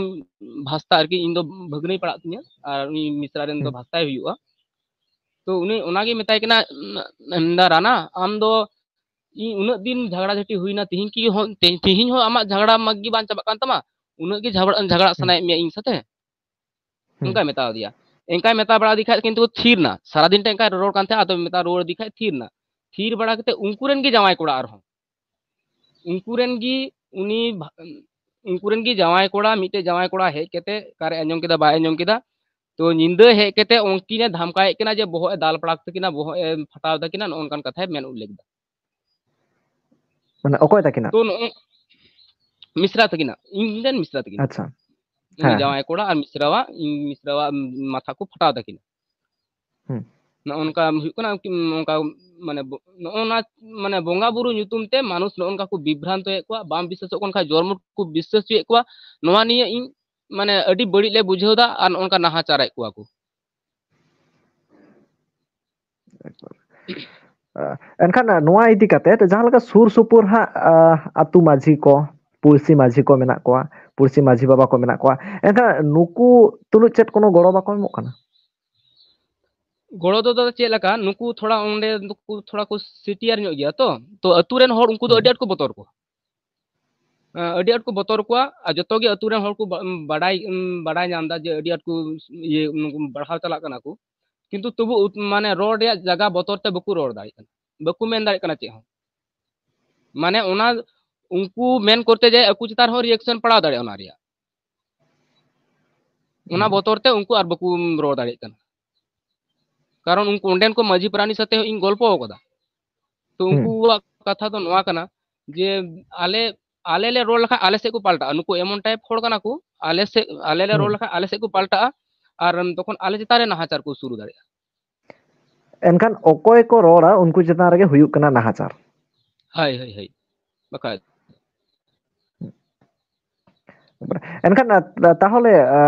ᱵᱷᱟᱥᱛᱟ ᱟᱨᱠᱤ, ᱤᱧ ᱫᱚ ᱵᱷᱟᱹᱜᱽᱱᱟᱹᱭ ᱯᱟᱲᱟᱜ ᱛᱤᱧᱟᱹ ᱟᱨ ᱩᱱᱤ ᱢᱤᱥᱨᱟ ᱨᱮᱱ ᱫᱚ ᱵᱷᱟᱥᱛᱟᱭ ᱦᱩᱭᱩᱜᱼᱟ᱾ ᱛᱚ ᱩᱱᱤ ᱚᱱᱟᱜᱮ ᱢᱮᱛᱟᱭ ᱠᱟᱱᱟ, ᱢᱮᱱᱫᱟ, "ᱨᱟᱱᱟ, ᱟᱢ ᱫᱚ ᱤᱧ ᱩᱱᱟᱹᱜ ᱫᱤᱱ ᱡᱷᱟᱜᱽᱲᱟ ᱡᱷᱟᱹᱴᱤ ᱦᱩᱭᱱᱟ, ᱛᱤᱦᱤᱧ ᱠᱤ ᱦᱚᱸ, ᱛᱮ-, ᱛᱤᱦᱤᱧ ᱦᱚᱸ ᱟᱢᱟᱜ ᱡᱷᱟᱜᱽᱲᱟ ᱢᱟᱜᱽ ᱜᱮ ᱵᱟᱝ ᱪᱟᱵᱟᱜ ᱠᱟᱱ ᱛᱟᱢᱟ? ᱩᱱᱟᱹᱜ ᱜᱮ ᱡᱷᱟᱜᱽᱲᱟ, ᱡᱷᱟᱜᱽᱲᱟᱜ ᱥᱟᱱᱟᱭᱮᱫ ᱢᱮᱭᱟ ᱤᱧ ᱥᱟᱛᱮ?" ᱚᱱᱠᱟᱭ ᱢᱮᱛᱟᱣ ᱫᱮᱭᱟ᱾ ᱮᱱᱠᱟᱭ ᱢᱮᱛᱟ ᱵᱟᱲᱟ ᱫᱮ ᱠᱷᱟᱡ ᱠᱤᱱᱛᱩ ᱛᱷᱤᱨ ᱱᱟ, ᱥᱟᱨᱟᱫᱤᱱ ᱴᱟ ᱮᱱᱠᱟᱭ ᱨᱚᱲ ᱠᱟᱱ ᱛᱟᱦᱮᱸᱫ, ᱟᱫᱚ ᱢᱮᱛᱟ ᱨᱩᱣᱟᱹᱲ ᱫᱮ ᱠᱷᱟᱡ ᱛᱷᱤᱨ ᱱᱟ᱾ ᱛᱷᱤᱨ ᱵᱟᱲᱟ ᱠᱟᱛᱮ ᱩᱱᱠᱩ ᱨᱮᱱ ᱜᱮ ᱡᱟᱶᱟᱭ ᱠᱚᱲᱟ ᱟᱨᱦᱚᱸ, ᱩᱱᱠᱩ ᱨᱮᱱ ᱜᱮ ᱩᱱᱤ ᱵᱷᱟ-, ᱩᱱᱠᱩ ᱨᱮᱱ ᱜᱮ ᱡᱟᱶᱟᱭ ᱠᱚᱲᱟ, ᱢᱤᱫᱴᱮᱡ ᱡᱟᱶᱟᱭ ᱠᱚᱲᱟ ᱦᱮᱡ ᱠᱟᱛᱮ ᱚᱠᱟᱨᱮ ᱟᱸᱡᱚᱢ ᱠᱮᱫᱟ, ᱵᱟᱭ ᱟᱸᱡᱚᱢ ᱠᱮᱫᱟ, ᱛᱚ ᱧᱤᱫᱟᱹ ᱦᱮᱡ ᱠᱟᱛᱮ ᱩᱱᱠᱤᱱᱮ ᱫᱷᱟᱢᱠᱟᱭᱮᱫ ᱠᱤᱱᱟ ᱡᱮ ᱵᱚᱦᱚᱜ ᱮ ᱫᱟᱞ ᱯᱟᱲᱟᱜ ᱛᱟᱹᱠᱤᱱᱟ, ᱵᱚᱦᱚᱜ ᱮ ᱯᱷᱟᱴᱟᱣ ᱛᱟᱹᱠᱤᱱᱟ, ᱱᱚᱜᱼᱚ ᱱᱚᱝᱠᱟᱱ ᱠᱟᱛᱷᱟᱭ ᱢᱮᱱ ᱩᱞᱞᱮᱠᱷ ᱫᱟ᱾ ᱢᱟᱱᱮ ᱚᱠᱚᱭ ᱛᱟᱹᱠᱤᱱᱟᱜ? ᱛᱚ ᱱᱚᱜᱼᱚᱭ ᱢᱤᱥᱨᱟ ᱛᱟᱹᱠᱤᱱᱟᱜ, ᱤᱧ ᱨᱮᱱ ᱢᱤᱥᱨᱟ ᱛᱟᱹᱠᱤᱱᱟᱜ᱾ ᱟᱪᱪᱷᱟ᱾ ᱩᱱᱤ ᱡᱟᱶᱟᱭ ᱠᱚᱲᱟ ᱟᱨ ᱢᱤᱥᱨᱟᱣᱟᱜ, ᱤᱧ ᱢᱤᱥᱨᱟᱣᱟᱜ ᱢᱟᱛᱷᱟ ᱠᱚ ᱯᱷᱟᱴᱟᱣ ᱛᱟᱹᱠᱤᱱᱟ᱾ ᱦᱩᱸ᱾ ᱱᱚᱜᱼᱚ ᱱᱚᱝᱠᱟ ᱦᱩᱭᱩᱜ ᱠᱟᱱᱟ, ᱩᱱᱠᱤᱱ ᱱᱚᱝᱠᱟ ᱢᱟᱱᱮ ᱵᱚ-, ᱱᱚᱜᱼᱚ ᱱᱟ ᱢᱟᱱᱮ ᱵᱚᱸᱜᱟ ᱵᱩᱨᱩ ᱧᱩᱛᱩᱢ ᱛᱮ ᱢᱟᱱᱩᱥ ᱱᱚᱜᱼᱚ ᱱᱚᱝᱠᱟ ᱠᱚ ᱵᱤᱵᱷᱨᱟᱱᱛᱚᱭᱮᱫ ᱠᱚᱣᱟ, ᱵᱟᱢ ᱵᱤᱥᱥᱟᱹᱥᱚᱜ ᱠᱟᱱ ᱠᱷᱟᱡ ᱡᱚᱨᱢᱚᱴ ᱠᱚ ᱵᱤᱥᱥᱟᱹᱥ ᱦᱚᱪᱚᱭᱮᱫ ᱠᱚᱣᱟ᱾ ᱱᱚᱣᱟ ᱱᱤᱭᱮ ᱤᱧ ᱢᱟᱱᱮ ᱟᱹᱰᱤ ᱵᱟᱹᱲᱤᱡ ᱞᱮ ᱵᱩᱡᱷᱟᱹᱣ ᱫᱟ ᱟᱨ ᱱᱚᱜᱼᱚ ᱱᱚᱝᱠᱟ ᱱᱟᱦᱟᱪᱟᱨᱮᱫ ᱠᱚᱣᱟ ᱠᱚ᱾ ᱮᱱᱠᱷᱟᱱ ᱱᱚᱣᱟ ᱤᱫᱤ ᱠᱟᱛᱮ ᱡᱟᱦᱟᱸ ᱞᱮᱠᱟ ᱥᱩᱨ ᱥᱩᱯᱩᱨ ᱦᱟᱸᱜ, ᱟ, ᱟᱹᱛᱩ ᱢᱟᱹᱡᱷᱤ ᱠᱚ, ᱯᱩᱲᱥᱤ ᱢᱟᱹᱡᱷᱤ ᱠᱚ ᱢᱮᱱᱟᱜ ᱠᱚᱣᱟ, ᱯᱩᱲᱥᱤ ᱢᱟᱹᱡᱷᱤ ᱵᱟᱵᱟ ᱠᱚ ᱢᱮᱱᱟᱜ ᱠᱚᱣᱟ, ᱮᱱᱠᱷᱟᱱ ᱱᱩᱠᱩ ᱛᱩᱞᱩᱡ ᱪᱮᱫ ᱠᱳᱱᱳ ᱜᱚᱲᱚ ᱵᱟᱠᱚ ᱮᱢᱚᱜ ᱠᱟᱱᱟ? ᱜᱚᱲᱚ ᱫᱚ ᱫᱟᱫᱟ ᱪᱮᱫ ᱞᱮᱠᱟ, ᱱᱩᱠᱩ ᱛᱷᱚᱲᱟ ᱚᱸᱰᱮ ᱱᱩᱠᱩ ᱛᱷᱚᱲᱟ ᱠᱚ ᱥᱤᱴᱤᱭᱟᱨ ᱧᱚᱜ ᱜᱮᱭᱟ ᱛᱚ, ᱛᱚ ᱟᱹᱛᱩ ᱨᱮᱱ ᱦᱚᱲ ᱩᱱᱠᱩ ᱫᱚ ᱟᱹᱰᱤ ᱟᱸᱴ ᱠᱚ ᱵᱚᱛᱚᱨ ᱠᱚᱣᱟ᱾ ᱟᱸ, ᱟᱹᱰᱤ ᱟᱸᱴ ᱠᱚ ᱵᱚᱛᱚᱨ ᱠᱚᱣᱟ ᱟᱨ ᱡᱚᱛᱚ ᱜᱮ ᱟᱹᱛᱩ ᱨᱮᱱ ᱦᱚᱲ ᱠᱚ ᱵᱟ-, ᱵᱟᱰᱟᱭ, ᱩᱢ, ᱵᱟᱰᱟᱭ ᱧᱟᱢ ᱮᱫᱟ ᱡᱮ ᱟᱹᱰᱤ ᱟᱸᱴ ᱠᱚ ᱤᱭᱟᱹ, ᱩᱱᱠᱩ ᱵᱟᱲᱦᱟᱣ ᱪᱟᱞᱟᱜ ᱠᱟᱱᱟ ᱠᱚ, ᱠᱤᱱᱛᱩ ᱛᱚᱵᱩ ᱩᱛ-, ᱢᱟᱱᱮ ᱨᱚᱲ ᱨᱮᱭᱟᱜ ᱡᱟᱭᱜᱟ ᱵᱚᱛᱚᱨ ᱛᱮ ᱵᱟᱠᱚ ᱨᱚᱲ ᱫᱟᱲᱮᱭᱟᱜ ᱠᱟᱱᱟ, ᱵᱟᱠᱚ ᱢᱮᱱ ᱫᱟᱲᱮᱭᱟᱜ ᱠᱟᱱᱟ ᱪᱮᱫ ᱦᱚᱸ᱾ ᱢᱟᱱᱮ ᱚᱱᱟ ᱩᱱᱠᱩ ᱢᱮᱱ ᱠᱚᱨᱛᱮ ᱡᱟᱭ ᱟᱠᱚ ᱪᱮᱛᱟᱱ ᱨᱮᱦᱚᱸ ᱨᱤᱭᱮᱠᱥᱚᱱ ᱯᱟᱲᱟᱣ ᱫᱟᱲᱮᱭᱟᱜᱼᱟ ᱚᱱᱟ ᱨᱮᱭᱟᱜ᱾ ᱚᱱᱟ ᱵᱚᱛᱚᱨ ᱛᱮ ᱩᱱᱠᱩ ᱟᱨ ᱵᱟᱠᱚ ᱨᱚᱲ ᱫᱟᱲᱮᱭᱟᱜ ᱠᱟᱱᱟ᱾ ᱠᱟᱨᱚᱱ ᱩᱱᱠᱩ ᱚᱸᱰᱮᱱ ᱠᱚ ᱢᱟᱹᱡᱷᱤ ᱯᱟᱨᱟᱱᱤᱠ ᱥᱟᱛᱮ ᱦᱚᱸ ᱤᱧ ᱜᱚᱞᱯᱚ ᱟᱠᱟᱫᱟ᱾ ᱛᱚ ᱩᱱᱠᱩᱣᱟᱜ ᱠᱟᱛᱷᱟ ᱫᱚ ᱱᱚᱣᱟ ᱠᱟᱱᱟ ᱡᱮ ᱟᱞᱮ ᱟᱞᱮ ᱞᱮ ᱨᱚᱲ ᱞᱮᱠᱷᱟᱱ ᱟᱞᱮ ᱥᱮᱫ ᱠᱚ ᱯᱟᱞᱴᱟᱜᱼᱟ᱾ ᱱᱩᱠᱩ ᱮᱢᱚᱱ type ᱦᱚᱲ ᱠᱟᱱᱟ ᱠᱚ, ᱟᱞᱮ ᱥᱮᱫ, ᱟᱞᱮ ᱞᱮ ᱨᱚᱲ ᱦᱩᱸ᱾ ᱞᱮᱠᱷᱟᱱ ᱟᱞᱮ ᱥᱮᱫ ᱠᱚ ᱯᱟᱞᱴᱟᱜᱼᱟ, ᱟᱨ ᱛᱚᱠᱷᱚᱱ ᱟᱞᱮ ᱪᱮᱛᱟᱱ ᱨᱮ ᱱᱟᱦᱟᱪᱟᱨ ᱠᱚ ᱥᱩᱨᱩ ᱫᱟᱲᱮᱭᱟᱜᱼᱟ᱾ ᱮᱱᱠᱷᱟᱱ ᱚᱠᱚᱭ ᱠᱚ ᱨᱚᱲᱟ ᱩᱱᱠᱩ ᱪᱮᱛᱟᱱ ᱨᱮᱜᱮ ᱦᱩᱭᱩᱜ ᱠᱟᱱᱟ ᱱᱟᱦᱟᱪᱟᱨ᱾ ᱦᱳᱭ, ᱦᱳᱭ, ᱦᱳᱭ᱾ ᱵᱟᱠᱷᱟᱡ ᱮᱱᱠᱷᱟᱱ, ᱟ, ᱛᱟᱦᱚᱞᱮ, ᱟ,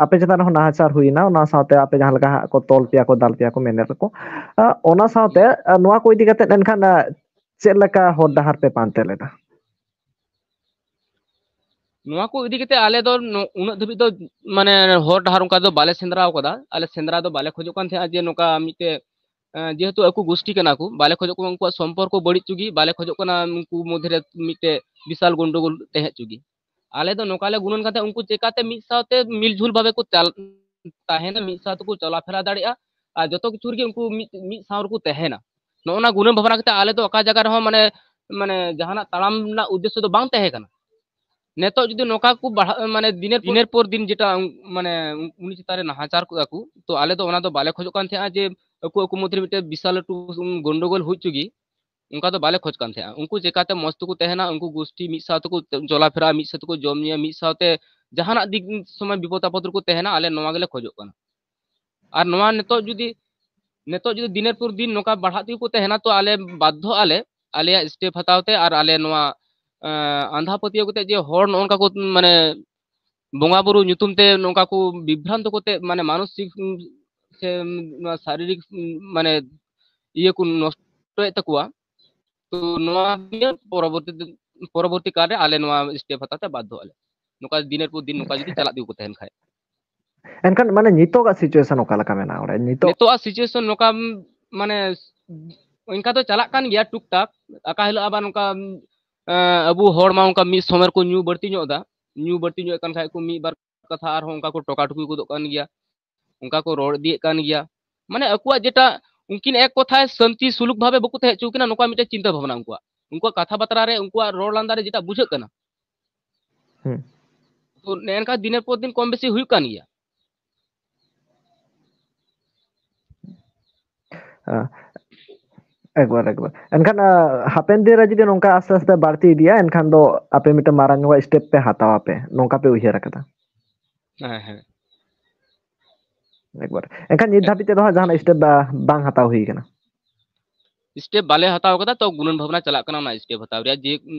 ᱟᱯᱮ ᱪᱮᱛᱟᱱ ᱨᱮᱦᱚᱸ ᱱᱟᱦᱟᱪᱟᱨ ᱦᱩᱭᱱᱟ, ᱚᱱᱟ ᱥᱟᱶᱛᱮ ᱟᱯᱮ ᱡᱟᱦᱟᱸ ᱞᱮᱠᱟ ᱦᱟᱸᱜ ᱠᱚ ᱛᱚᱞ ᱯᱮᱭᱟ ᱠᱚ, ᱫᱟᱞ ᱯᱮᱭᱟ ᱠᱚ, ᱢᱮᱱᱮᱫ ᱠᱚ, ᱟ, ᱚᱱᱟ ᱥᱟᱶᱛᱮ, ᱟ, ᱱᱚᱣᱟ ᱠᱚ ᱤᱫᱤ ᱠᱟᱛᱮ ᱮᱱᱠᱷᱟᱱ, ᱟ, ᱪᱮᱫ ᱞᱮᱠᱟ ᱦᱚᱨ ᱰᱟᱦᱟᱨ ᱯᱮ ᱯᱟᱱᱛᱮ ᱞᱮᱫᱟ? ᱱᱚᱣᱟ ᱠᱚ ᱤᱫᱤ ᱠᱟᱛᱮ ᱟᱞᱮ ᱫᱚ ᱱᱚ-, ᱩᱱᱟᱹᱜ ᱫᱷᱟᱹᱵᱤᱡ ᱫᱚ ᱢᱟᱱᱮ ᱦᱚᱨ ᱰᱟᱦᱟᱨ ᱚᱱᱠᱟ ᱫᱚ ᱵᱟᱞᱮ ᱥᱮᱸᱫᱽᱨᱟ ᱟᱠᱟᱫᱟ᱾ ᱟᱞᱮ ᱥᱮᱸᱫᱽᱨᱟ ᱫᱚ ᱵᱟᱞᱮ ᱠᱷᱚᱡᱚᱜ ᱠᱟᱱ ᱛᱟᱦᱮᱸᱫ ᱡᱮ ᱱᱚᱝᱠᱟ ᱢᱤᱫᱴᱮᱡ, ᱮᱸ, ᱡᱮᱦᱮᱛᱩ ᱟᱠᱚ ᱜᱩᱥᱴᱤ ᱠᱟᱱᱟ ᱠᱚ, ᱵᱟᱞᱮ ᱠᱷᱚᱡᱚᱜ ᱠᱟᱱᱟ ᱩᱱᱠᱩᱣᱟᱜ ᱥᱚᱢᱯᱚᱨᱠᱚ ᱵᱟᱹᱲᱤᱡ ᱦᱚᱪᱚ ᱜᱮ, ᱵᱟᱞᱮ ᱠᱷᱚᱡᱚᱜ ᱠᱟᱱᱟ ᱩᱱᱠᱩ ᱢᱚᱫᱽᱫᱷᱮ ᱨᱮ ᱢᱤᱫᱴᱮᱡ ᱵᱤᱥᱟᱞ ᱜᱚᱱᱰᱚᱜᱳᱞ ᱛᱟᱦᱮᱸ ᱦᱚᱪᱚ ᱜᱮ᱾ ᱟᱞᱮ ᱫᱚ ᱱᱚᱝᱠᱟ ᱞᱮ ᱜᱩᱱᱟᱹᱱ ᱠᱟᱱ ᱛᱟᱦᱮᱸᱫ ᱩᱱᱠᱩ ᱪᱮᱠᱟᱛᱮ ᱢᱤᱫ ᱥᱟᱶᱛᱮ ᱢᱤᱞ ᱡᱷᱩᱞ ᱵᱷᱟᱵᱮ ᱠᱚ ᱪᱟᱞ-, ᱛᱟᱦᱮᱱᱟ, ᱢᱤᱫ ᱥᱟᱶ ᱛᱮᱠᱚ ᱪᱚᱞᱟ ᱯᱷᱮᱨᱟ ᱫᱟᱲᱮᱭᱟᱜᱼᱟ, ᱟᱨ ᱡᱚᱛᱚ ᱠᱤᱪᱷᱩ ᱨᱮᱜᱮ ᱩᱱᱠᱩ ᱢᱤᱫ, ᱢᱤᱫ ᱥᱟᱶ ᱨᱮᱠᱚ ᱛᱟᱦᱮᱱᱟ᱾ ᱱᱚᱜᱼᱚ ᱱᱟ ᱜᱩᱱᱟᱹᱱ ᱵᱷᱟᱵᱽᱱᱟ ᱠᱟᱛᱮ ᱟᱞᱮ ᱫᱚ ᱚᱠᱟ ᱡᱟᱭᱜᱟ ᱨᱮᱦᱚᱸ ᱢᱟᱱᱮ, ᱢᱟᱱᱮ ᱡᱟᱦᱟᱱᱟᱜ ᱛᱟᱲᱟᱢ ᱨᱮᱱᱟᱜ ᱩᱫᱽᱫᱮᱥᱥᱚ ᱫᱚ ᱵᱟᱝ ᱛᱟᱦᱮᱸ ᱠᱟᱱᱟ᱾ ᱱᱤᱛᱚᱜ ᱡᱩᱫᱤ ᱱᱚᱝᱠᱟ ᱠᱚ ᱵᱟᱲᱦᱟᱜ, ᱢᱟᱱᱮ ᱫᱤᱱᱮᱨ, ᱫᱤᱱᱮᱨ ᱯᱚᱨ ᱫᱤᱱ ᱡᱮᱴᱟ, ᱢᱟᱱᱮ ᱩᱱᱤ ᱪᱮᱛᱟᱱ ᱨᱮ ᱱᱟᱦᱟᱪᱟᱨ ᱠᱚᱜᱼᱟ ᱠᱚ, ᱛᱚ ᱟᱞᱮ ᱫᱚ ᱚᱱᱟ ᱫᱚ ᱵᱟᱞᱮ ᱠᱷᱚᱡᱚᱜ ᱠᱟᱱ ᱛᱟᱦᱮᱸᱜᱼᱟ ᱡᱮ ᱟᱠᱚ, ᱟᱠᱚ ᱢᱚᱫᱽᱫᱷᱮ ᱨᱮ ᱢᱤᱫᱴᱮᱱ ᱵᱤᱥᱟᱞ ᱞᱟᱹᱴᱩ ᱜᱚᱱᱰᱚᱜᱳᱞ ᱦᱩᱭ ᱦᱚᱪᱚ ᱜᱮ, ᱚᱱᱠᱟ ᱫᱚ ᱵᱟᱞᱮ ᱠᱷᱚᱡᱽ ᱠᱟᱱ ᱛᱟᱦᱮᱸᱜᱼᱟ᱾ ᱩᱱᱠᱩ ᱪᱮᱠᱟᱛᱮ ᱢᱚᱸᱡᱽ ᱛᱮᱠᱚ ᱛᱟᱦᱮᱱᱟ, ᱩᱱᱠᱩ ᱜᱩᱥᱴᱤ ᱢᱤᱫ ᱥᱟᱶ ᱛᱮᱠᱚ ᱪᱚᱞᱟᱯᱷᱮᱨᱟ, ᱢᱤᱫ ᱥᱟᱶ ᱛᱮᱠᱚ ᱡᱚᱢ ᱧᱩᱭᱟ, ᱢᱤᱫ ᱥᱟᱶᱛᱮ ᱡᱟᱦᱟᱱᱟᱜ ᱫᱤᱠ ᱥᱚᱢᱚᱭ ᱵᱤᱯᱚᱫ ᱟᱯᱚᱫ ᱨᱮᱠᱚ ᱛᱟᱦᱮᱱᱟ, ᱟᱞᱮ ᱱᱚᱣᱟ ᱜᱮᱞᱮ ᱠᱷᱚᱡᱚᱜ ᱠᱟᱱᱟ᱾ ᱟᱨ ᱱᱚᱣᱟ ᱱᱤᱛᱚᱜ ᱡᱩᱫᱤ, ᱱᱤᱛᱚᱜ ᱡᱩᱫᱤ ᱫᱤᱱᱮᱨ ᱯᱚᱨ ᱫᱤᱱ ᱱᱚᱝᱠᱟ ᱵᱟᱲᱦᱟᱜ ᱛᱮᱜᱮ ᱠᱚ ᱛᱟᱦᱮᱱᱟ, ᱛᱚ ᱟᱞᱮ ᱵᱟᱫᱽᱫᱷᱚ ᱟᱞᱮ, ᱟᱞᱮᱭᱟᱜ step ᱦᱟᱛᱟᱣ ᱛᱮ ᱟᱨ ᱟᱞᱮ ᱱᱚᱣᱟ, ᱮᱸ, ᱟᱸᱫᱷᱟ ᱯᱟᱹᱛᱭᱟᱹᱣ ᱠᱟᱛᱮ ᱡᱮ ᱦᱚᱲ ᱱᱚᱜᱼᱚ ᱱᱚᱝᱠᱟ ᱠᱚ, ᱢᱟᱱᱮ, ᱵᱚᱸᱜᱟ ᱵᱩᱨᱩ ᱧᱩᱛᱩᱢ ᱛᱮ ᱱᱚᱝᱠᱟ ᱠᱚ ᱵᱤᱵᱷᱨᱟᱱᱛᱚ ᱠᱟᱛᱮ, ᱢᱟᱱᱮ, ᱢᱟᱱᱚᱥᱤᱠ, ᱩᱸ, ᱥᱮ, ᱩᱸ, ᱱᱚᱣᱟ ᱥᱟᱨᱤᱨᱤᱠ, ᱩᱸ, ᱢᱟᱱᱮ, ᱤᱭᱟᱹ ᱠᱚ ᱱᱚᱥᱴᱚᱭᱮᱫ ᱛᱟᱠᱚᱣᱟ᱾ ᱛᱚ ᱱᱚᱣᱟ ᱱᱤᱭᱟᱹ ᱯᱚᱨᱚᱵᱚᱨᱛᱤ ᱫᱤᱱ, ᱯᱚᱨᱚᱵᱚᱨᱛᱤ ᱠᱟᱞ ᱨᱮ ᱟᱞᱮ ᱱᱚᱣᱟ step ᱦᱟᱛᱟᱣ ᱛᱮ ᱵᱟᱫᱽᱫᱷᱚ ᱟᱞᱮ, ᱱᱚᱝᱠᱟ ᱫᱤᱱᱮᱨ ᱯᱚᱨ ᱫᱤᱱ ᱱᱚᱝᱠᱟ ᱡᱩᱫᱤ ᱪᱟᱞᱟᱜ ᱛᱮᱜᱮ ᱠᱚ ᱛᱟᱦᱮᱱ ᱠᱷᱟᱡ᱾ ᱮᱱᱠᱷᱟᱱ, ᱢᱟᱱᱮ, ᱱᱤᱛᱚᱜᱟᱜ situation ᱚᱠᱟ ᱞᱮᱠᱟ ᱢᱮᱱᱟᱜᱼᱟ ᱚᱸᱰᱮ ᱱᱤᱛᱚᱜ? ᱱᱤᱛᱚᱜᱟᱜ situation ᱱᱚᱝᱠᱟ, ᱢᱟᱱᱮ, ᱚᱱᱠᱟ ᱫᱚ ᱪᱟᱞᱟᱜ ᱠᱟᱱ ᱜᱮᱭᱟ ᱴᱩᱠ ᱴᱟᱠ᱾ ᱚᱠᱟ ᱦᱤᱞᱳᱜ ᱟᱵᱟᱨ ᱱᱚᱝᱠᱟ, ᱮᱸ, ᱟᱵᱚ ᱦᱚᱲ ᱢᱟ ᱚᱱᱠᱟ ᱢᱤᱫ ᱥᱚᱢᱚᱭ ᱨᱮᱠᱚ ᱧᱩ ᱵᱟᱹᱲᱛᱤ ᱧᱚᱜ ᱮᱫᱟ, ᱧᱩ ᱵᱟᱹᱲᱛᱤ ᱧᱚᱜ ᱠᱟᱱ ᱠᱷᱟᱡ ᱠᱚ ᱢᱤᱫ ᱵᱟᱨ ᱠᱟᱛᱷᱟ ᱟᱨᱦᱚᱸ ᱚᱱᱠᱟ ᱠᱚ ᱴᱚᱠᱟ ᱴᱩᱠᱤ ᱜᱚᱫᱚᱜ ᱠᱟᱱ ᱜᱮᱭᱟ, ᱚᱱᱠᱟ ᱠᱚ ᱨᱚᱲ ᱤᱫᱤᱭᱮᱫ ᱠᱟᱱ ᱜᱮᱭᱟ᱾ ᱢᱟᱱᱮ ᱟᱠᱚᱣᱟᱜ ᱡᱮᱴᱟ, ᱩᱱᱠᱤᱱ ᱮᱠ ᱠᱚᱛᱷᱟᱭ ᱥᱟᱱᱛᱤ ᱥᱩᱞᱩᱠ ᱵᱷᱟᱵᱮ ᱵᱟᱠᱚ ᱛᱟᱦᱮᱸ ᱦᱚᱪᱚ ᱠᱤᱱᱟ, ᱱᱚᱝᱠᱟ ᱢᱤᱫᱴᱮᱱ ᱪᱤᱱᱛᱟᱹ ᱵᱷᱟᱵᱽᱱᱟ ᱩᱱᱠᱩᱣᱟᱜ, ᱩᱱᱠᱩᱣᱟᱜ ᱠᱟᱛᱷᱟ ᱵᱟᱛᱨᱟ ᱨᱮ, ᱩᱱᱠᱩᱣᱟᱜ ᱨᱚᱲ ᱞᱟᱸᱫᱟ ᱨᱮ ᱡᱮᱴᱟ ᱵᱩᱡᱷᱟᱹᱜ ᱠᱟᱱᱟ᱾ ᱦᱩᱸ᱾ ᱛᱚ ᱱᱮᱝᱠᱟ ᱫᱤᱱᱮᱨ ᱯᱚᱨ ᱫᱤᱱ ᱠᱚᱢ ᱵᱮᱥᱤ ᱦᱩᱭᱩᱜ ᱠᱟᱱ ᱜᱮᱭᱟ᱾ ᱟ, ᱮᱠᱵᱟᱨ, ᱮᱠᱵᱟᱨ᱾ ᱮᱱᱠᱷᱟᱱ, ᱟ, ᱦᱟᱯᱮᱱ ᱫᱤᱱ ᱨᱮ ᱡᱩᱫᱤ ᱱᱚᱝᱠᱟ ᱟᱥᱛᱮ ᱟᱥᱛᱮ ᱵᱟᱹᱲᱛᱤ ᱤᱫᱤᱜᱼᱟ, ᱮᱱᱠᱷᱟᱱ ᱫᱚ ᱟᱯᱮ ᱢᱤᱫᱴᱮᱱ ᱢᱟᱨᱟᱝ ᱧᱚᱜᱟᱜ step ᱯᱮ ᱦᱟᱛᱟᱣᱟ ᱯᱮ, ᱱᱚᱝᱠᱟ ᱯᱮ ᱩᱭᱦᱟᱹᱨ ᱟᱠᱟᱫᱟ? ᱦᱮᱸ, ᱦᱮᱸ᱾ ᱮᱠᱵᱟᱨ᱾ ᱮᱱᱠᱷᱟᱱ ᱱᱤᱛ ᱮ- ᱫᱷᱟᱹᱵᱤᱡ ᱛᱮᱫᱚ ᱦᱟᱸᱜ ᱡᱟᱦᱟᱱᱟᱜ step ᱵᱟ-, ᱵᱟᱝ ᱦᱟᱛᱟᱣ ᱦᱩᱭ ᱠᱟᱱᱟ? Step ᱵᱟᱞᱮ ᱦᱟᱛᱟᱣ ᱠᱟᱫᱟ, ᱛᱚ ᱜᱩᱱᱟᱹᱱ ᱵᱷᱟᱵᱽᱱᱟ ᱪᱟᱞᱟᱜ ᱠᱟᱱᱟ ᱚᱱᱟ step ᱦᱟᱛᱟᱣ ᱨᱮᱭᱟᱜ, ᱡᱮ,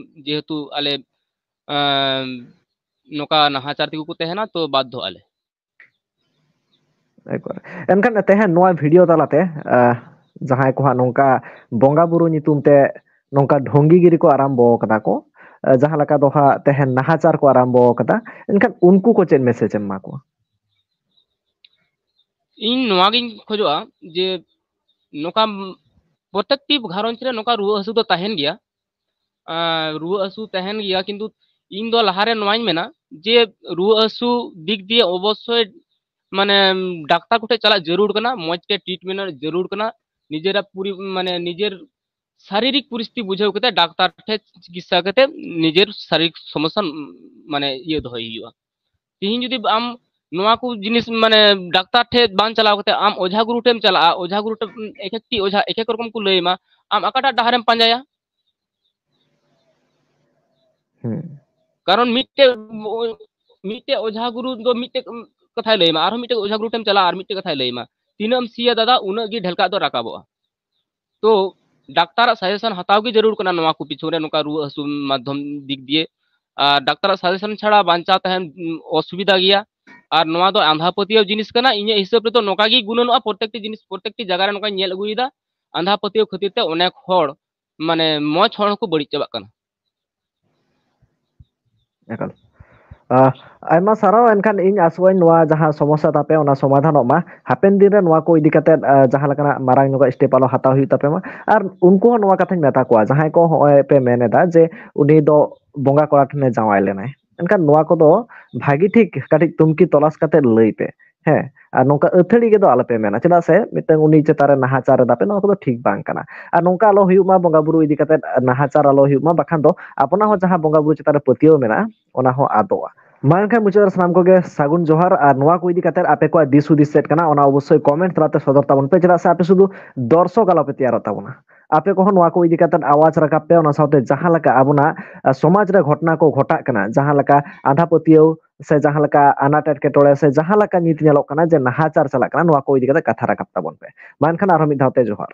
ᱡᱮᱦᱮᱛᱩ ᱟᱞᱮ, ᱮᱸ, ᱱᱚᱝᱠᱟ ᱱᱟᱦᱟᱪᱟᱨ ᱛᱮᱜᱮ ᱠᱚ ᱛᱟᱦᱮᱱᱟ, ᱛᱚ ᱵᱟᱫᱽᱫᱷᱚᱜ ᱟᱞᱮ᱾ ᱮᱠᱵᱟᱨ᱾ ᱮᱱᱠᱷᱟᱱ ᱛᱮᱦᱮᱧ ᱱᱚᱣᱟ video ᱛᱟᱞᱟᱛᱮ, ᱟ, ᱡᱟᱦᱟᱸᱭ ᱠᱚ ᱦᱟᱸᱜ ᱱᱚᱝᱠᱟ ᱵᱚᱸᱜᱟ ᱵᱩᱨᱩ ᱧᱩᱛᱩᱢ ᱛᱮ ᱱᱚᱝᱠᱟ ᱰᱷᱚᱝᱜᱤ ᱜᱤᱨᱤ ᱠᱚ ᱟᱨᱟᱢᱵᱚ ᱠᱟᱫᱟ ᱠᱚ, ᱟ, ᱡᱟᱦᱟᱸ ᱞᱮᱠᱟ ᱫᱚ ᱦᱟᱸᱜ ᱛᱮᱦᱮᱧ ᱱᱟᱦᱟᱪᱟᱨ ᱠᱚ ᱟᱨᱟᱢᱵᱚ ᱠᱟᱫᱟ, ᱮᱱᱠᱷᱟᱱ ᱩᱱᱠᱩ ᱠᱚ ᱪᱮᱫ message ᱮᱢ ᱮᱢᱟ ᱠᱚᱣᱟ? ᱤᱧ ᱱᱚᱣᱟᱜᱤᱧ ᱠᱷᱚᱡᱚᱜᱼᱟ ᱡᱮ ᱱᱚᱝᱠᱟ ᱯᱨᱚᱛᱮᱠᱴᱤ ᱜᱷᱟᱨᱚᱸᱡᱽ ᱨᱮ ᱱᱚᱝᱠᱟ ᱨᱩᱣᱟᱹ ᱦᱟᱹᱥᱩ ᱫᱚ ᱛᱟᱦᱮᱱ ᱜᱮᱭᱟ, ᱟᱨ ᱨᱩᱣᱟᱹ ᱦᱟᱹᱥᱩ ᱛᱟᱦᱮᱱ ᱜᱮᱭᱟ, ᱠᱤᱱᱛᱩ ᱤᱧ ᱫᱚ ᱞᱟᱦᱟᱨᱮ ᱱᱚᱣᱟᱧ ᱢᱮᱱᱟ ᱡᱮ ᱨᱩᱣᱟᱹ ᱦᱟᱹᱥᱩ ᱫᱤᱠ ᱫᱤᱭᱮ ᱚᱵᱚᱥᱥᱳᱭ ᱢᱟᱱᱮ ᱰᱟᱠᱛᱟᱨ ᱠᱚᱴᱷᱮᱱ ᱪᱟᱞᱟᱜ ᱡᱟᱹᱨᱩᱲ ᱠᱟᱱᱟ, ᱢᱚᱡᱽ ᱛᱮ treatment ᱡᱟᱹᱨᱩᱲ ᱠᱟᱱᱟ, ᱱᱤᱡᱮᱨᱟᱜ ᱯᱩᱨᱤ ᱢᱟᱱᱮ ᱱᱤᱡᱮᱨ ᱥᱟᱨᱤᱨᱤᱠ ᱯᱚᱨᱤᱥᱛᱷᱤᱛᱤ ᱵᱩᱡᱷᱟᱹᱣ ᱠᱟᱛᱮ ᱰᱟᱠᱛᱟᱨ ᱴᱷᱮᱱ ᱪᱤᱠᱤᱛᱥᱟ ᱠᱟᱛᱮ ᱱᱤᱡᱮᱨ ᱥᱟᱨᱤᱨᱤᱠ ᱥᱚᱢᱚᱥᱥᱟ ᱢᱟᱱᱮ ᱤᱭᱟᱹ ᱫᱚᱦᱚᱭ ᱦᱩᱭᱩᱜᱼᱟ᱾ ᱛᱤᱦᱤᱧ ᱡᱩᱫᱤ ᱟᱢ ᱱᱚᱣᱟ ᱠᱚ ᱡᱤᱱᱤᱥ ᱢᱟᱱᱮ ᱰᱟᱠᱛᱟᱨ ᱴᱷᱮᱱ ᱵᱟᱝ ᱪᱟᱞᱟᱣ ᱠᱟᱛᱮ ᱟᱢ ᱚᱡᱷᱟ ᱜᱩᱨᱩ ᱴᱷᱮᱱ ᱮᱢ ᱪᱟᱞᱟᱜᱼᱟ, ᱚᱡᱷᱟ ᱜᱩᱨᱩ ᱴᱷᱮᱱ ᱮᱠ ᱮᱠᱴᱤ ᱚᱡᱷᱟ ᱮᱠ ᱮᱠ ᱨᱚᱠᱚᱢ ᱠᱚ ᱞᱟᱹᱭ ᱟᱢᱟ, ᱟᱢ ᱚᱠᱟᱴᱟᱜ ᱰᱟᱦᱟᱨᱮᱢ ᱯᱟᱸᱡᱟᱭᱟ? ᱦᱩᱸ᱾ ᱠᱟᱨᱚᱱ ᱢᱤᱫᱴᱮᱡ, ᱢᱤᱫᱴᱮᱡ ᱚᱡᱷᱟ ᱜᱩᱨᱩ ᱫᱚ ᱢᱤᱫᱴᱮᱡ ᱠᱟᱛᱷᱟᱭ ᱞᱟᱹᱭ ᱟᱢᱟ, ᱟᱨᱦᱚᱸ ᱢᱤᱫᱴᱮᱡ ᱚᱡᱷᱟ ᱜᱩᱨᱩ ᱴᱷᱮᱱ ᱮᱢ ᱪᱟᱞᱟᱜᱼᱟ, ᱟᱨ ᱢᱤᱫᱴᱮᱡ ᱠᱟᱛᱷᱟᱭ ᱞᱟᱹᱭ ᱟᱢᱟ᱾ ᱛᱤᱱᱟᱹᱜ ᱮᱢ ᱥᱤᱭᱟ ᱫᱟᱫᱟ, ᱩᱱᱟᱹᱜ ᱜᱮ ᱰᱷᱮᱞᱠᱟᱜ ᱫᱚ ᱨᱟᱠᱟᱵᱚᱜᱼᱟ᱾ ᱛᱚ ᱰᱟᱠᱛᱟᱨᱟᱜ suggestion ᱦᱟᱛᱟᱣ ᱜᱮ ᱡᱟᱹᱨᱩᱲ ᱠᱟᱱᱟ ᱱᱚᱣᱟ ᱠᱚ ᱯᱤᱪᱷᱚᱱ ᱨᱮ, ᱱᱚᱝᱠᱟ ᱨᱩᱣᱟᱹ ᱦᱟᱹᱥᱩ ᱢᱟᱫᱽᱫᱷᱚᱢ ᱫᱤᱠ ᱫᱤᱭᱮ᱾ ᱟᱨ ᱰᱟᱠᱛᱟᱨᱟᱜ suggestion ᱪᱷᱟᱲᱟ ᱵᱟᱧᱪᱟᱣ ᱛᱟᱦᱮᱱ, ᱩᱢ, ᱚᱥᱩᱵᱤᱫᱷᱟ ᱜᱮᱭᱟ᱾ ᱟᱨ ᱱᱚᱣᱟ ᱫᱚ ᱟᱸᱫᱷᱟ ᱯᱟᱹᱛᱭᱟᱹᱣ ᱡᱤᱱᱤᱥ ᱠᱟᱱᱟ᱾ ᱤᱧᱟᱹᱜ ᱦᱤᱥᱟᱹᱵ ᱨᱮᱫᱚ ᱱᱚᱝᱠᱟ ᱜᱮ ᱜᱩᱱᱟᱹᱱᱚᱜᱼᱟ, ᱯᱨᱚᱛᱮᱠᱴᱤ ᱡᱤᱱᱤᱥ, ᱯᱨᱚᱛᱮᱠᱴᱤ ᱡᱟᱭᱜᱟ ᱨᱮ ᱱᱚᱝᱠᱟᱧ ᱧᱮᱞ ᱟᱹᱜᱩᱭᱮᱫᱟ᱾ ᱟᱸᱫᱷᱟ ᱯᱟᱹᱛᱭᱟᱹᱣ ᱠᱷᱟᱹᱛᱤᱨ ᱛᱮ ᱚᱱᱮᱠ ᱦᱚᱲ, ᱢᱟᱱᱮ, ᱢᱚᱡᱽ ᱦᱚᱲ ᱦᱚᱸᱠᱚ ᱵᱟᱹᱲᱤᱡ ᱪᱟᱵᱟᱜ ᱠᱟᱱᱟ᱾ ᱮᱠᱟᱞ᱾ ᱟᱦ, ᱟᱭᱢᱟ ᱥᱟᱨᱦᱟᱣ᱾ ᱮᱱᱠᱷᱟᱱ ᱤᱧ ᱟᱥᱚᱜ ᱟᱹᱧ ᱱᱚᱣᱟ ᱡᱟᱦᱟᱸ ᱥᱚᱢᱚᱥᱥᱟ ᱛᱟᱯᱮ, ᱚᱱᱟ ᱥᱚᱢᱟᱫᱷᱟᱱᱚᱜ ᱢᱟ᱾ ᱦᱟᱯᱮᱱ ᱫᱤᱱ ᱨᱮ ᱱᱚᱣᱟ ᱠᱚ ᱤᱫᱤ ᱠᱟᱛᱮᱫ, ᱟᱦ, ᱡᱟᱦᱟᱸ ᱞᱮᱠᱟᱱᱟᱜ ᱢᱟᱨᱟᱝ ᱧᱚᱜᱟᱜ step ᱟᱞᱚ ᱦᱟᱛᱟᱣ ᱦᱩᱭᱩᱜ ᱛᱟᱯᱮ ᱢᱟ᱾ ᱟᱨ ᱩᱱᱠᱩ ᱦᱚᱸ ᱱᱚᱣᱟ ᱠᱟᱛᱷᱟᱧ ᱢᱮᱛᱟ ᱠᱚᱣᱟ, ᱡᱟᱦᱟᱸᱭ ᱠᱚ ᱦᱚᱸᱜᱼᱚᱭ ᱯᱮ ᱢᱮᱱ ᱮᱫᱟ ᱡᱮ ᱩᱱᱤ ᱫᱚ ᱵᱚᱸᱜᱟ ᱠᱚᱲᱟ ᱴᱷᱮᱱᱮ ᱡᱟᱶᱟᱭ ᱞᱮᱱᱟᱭ, ᱮᱱᱠᱷᱟᱱ ᱱᱚᱣᱟ ᱠᱚᱫᱚ ᱵᱷᱟᱹᱜᱤ ᱴᱷᱤᱠ ᱠᱟᱹᱴᱤᱡ ᱛᱩᱱᱠᱷᱤ ᱛᱚᱞᱟᱥ ᱠᱟᱛᱮᱫ ᱞᱟᱹᱭ ᱯᱮ᱾ ᱦᱮᱸ, ᱟᱨ ᱱᱚᱝᱠᱟ ᱟᱹᱛᱷᱟᱹᱲᱤ ᱜᱮ ᱫᱚ ᱟᱞᱚᱯᱮ ᱢᱮᱱᱟ, ᱪᱮᱫᱟᱜ ᱥᱮ ᱢᱤᱫᱴᱟᱝ ᱩᱱᱤ ᱪᱮᱛᱟᱱ ᱨᱮ ᱱᱟᱦᱟᱪᱟᱨ ᱮᱫᱟ ᱯᱮ, ᱱᱚᱣᱟ ᱠᱚᱫᱚ ᱴᱷᱤᱠ ᱵᱟᱝ ᱠᱟᱱᱟ᱾ ᱟᱨ ᱱᱚᱝᱠᱟ ᱟᱞᱚ ᱦᱩᱭᱩᱜ ᱢᱟ, ᱵᱚᱸᱜᱟ ᱵᱩᱨᱩ ᱤᱫᱤ ᱠᱟᱛᱮᱫ ᱱᱟᱦᱟᱪᱟᱨ ᱟᱞᱚ ᱦᱩᱭᱩᱜ ᱢᱟ, ᱵᱟᱠᱷᱟᱱ ᱫᱚ ᱟᱯᱱᱟᱨ ᱦᱚᱸ ᱡᱟᱦᱟᱸ ᱵᱚᱸᱜᱟ ᱵᱩᱨᱩ ᱪᱮᱛᱟᱱ ᱨᱮ ᱯᱟᱹᱛᱭᱟᱹᱣ ᱢᱮᱱᱟᱜᱼᱟ, ᱚᱱᱟ ᱦᱚᱸ ᱟᱫᱚᱜᱼᱟ᱾ ᱢᱟ ᱮᱱᱠᱷᱟᱱ ᱢᱩᱪᱟᱹᱫ ᱨᱮ ᱥᱟᱱᱟᱢ ᱠᱚᱜᱮ ᱥᱟᱹᱜᱩᱱ ᱡᱚᱦᱟᱨ, ᱟᱨ ᱱᱚᱣᱟ ᱠᱚ ᱤᱫᱤ ᱠᱟᱛᱮᱫ ᱟᱯᱮ ᱠᱚᱣᱟᱜ ᱫᱤᱥ ᱦᱩᱫᱤᱥ ᱪᱮᱫ ᱠᱟᱱᱟ, ᱚᱱᱟ ᱚᱵᱚᱥᱥᱳᱭ comment ᱛᱟᱞᱟᱛᱮ ᱥᱚᱫᱚᱨ ᱛᱟᱵᱚᱱ ᱯᱮ, ᱪᱮᱫᱟᱜ ᱥᱮ ᱟᱯᱮ ᱥᱩᱫᱷᱩ ᱫᱚᱨᱥᱚᱠ ᱟᱞᱚᱯᱮ ᱛᱮᱭᱟᱨᱚᱜ ᱛᱟᱵᱚᱱᱟ᱾ ᱟᱯᱮ ᱠᱚᱦᱚᱸ ᱱᱚᱣᱟ ᱠᱚ ᱤᱫᱤ ᱠᱟᱛᱮ ᱟᱣᱟᱡ ᱨᱟᱠᱟᱵ ᱯᱮ᱾ ᱚᱱᱟ ᱥᱟᱶᱛᱮ ᱡᱟᱦᱟᱸ ᱞᱮᱠᱟ ᱟᱵᱚᱱᱟᱜ ᱥᱚᱢᱟᱡᱽ ᱨᱮ ᱜᱷᱚᱴᱚᱱᱟ ᱠᱚ ᱜᱷᱚᱴᱟᱜ ᱠᱟᱱᱟ, ᱡᱟᱦᱟᱸ ᱞᱮᱠᱟ ᱟᱸᱫᱷᱟ ᱯᱟᱹᱛᱭᱟᱹᱣ ᱥᱮ ᱡᱟᱦᱟᱸ ᱞᱮᱠᱟ ᱟᱱᱟᱴ ᱮᱴᱠᱮᱴᱚᱬᱮ ᱥᱮ ᱡᱟᱦᱟᱸ ᱞᱮᱠᱟ ᱱᱤᱛ ᱧᱮᱞᱚᱜ ᱠᱟᱱᱟ ᱡᱮ ᱱᱟᱦᱟᱪᱟᱨ ᱪᱟᱞᱟᱜ ᱠᱟᱱᱟ, ᱱᱚᱣᱟ ᱠᱚ ᱤᱫᱤ ᱠᱟᱛᱮ ᱠᱟᱛᱷᱟ ᱨᱟᱠᱟᱵ ᱛᱟᱵᱚᱱ ᱯᱮ᱾ ᱢᱟ ᱮᱱᱠᱷᱟᱱ ᱟᱨᱦᱚᱸ ᱢᱤᱫ ᱫᱷᱟᱣ ᱛᱮ ᱡᱚᱦᱟᱨ᱾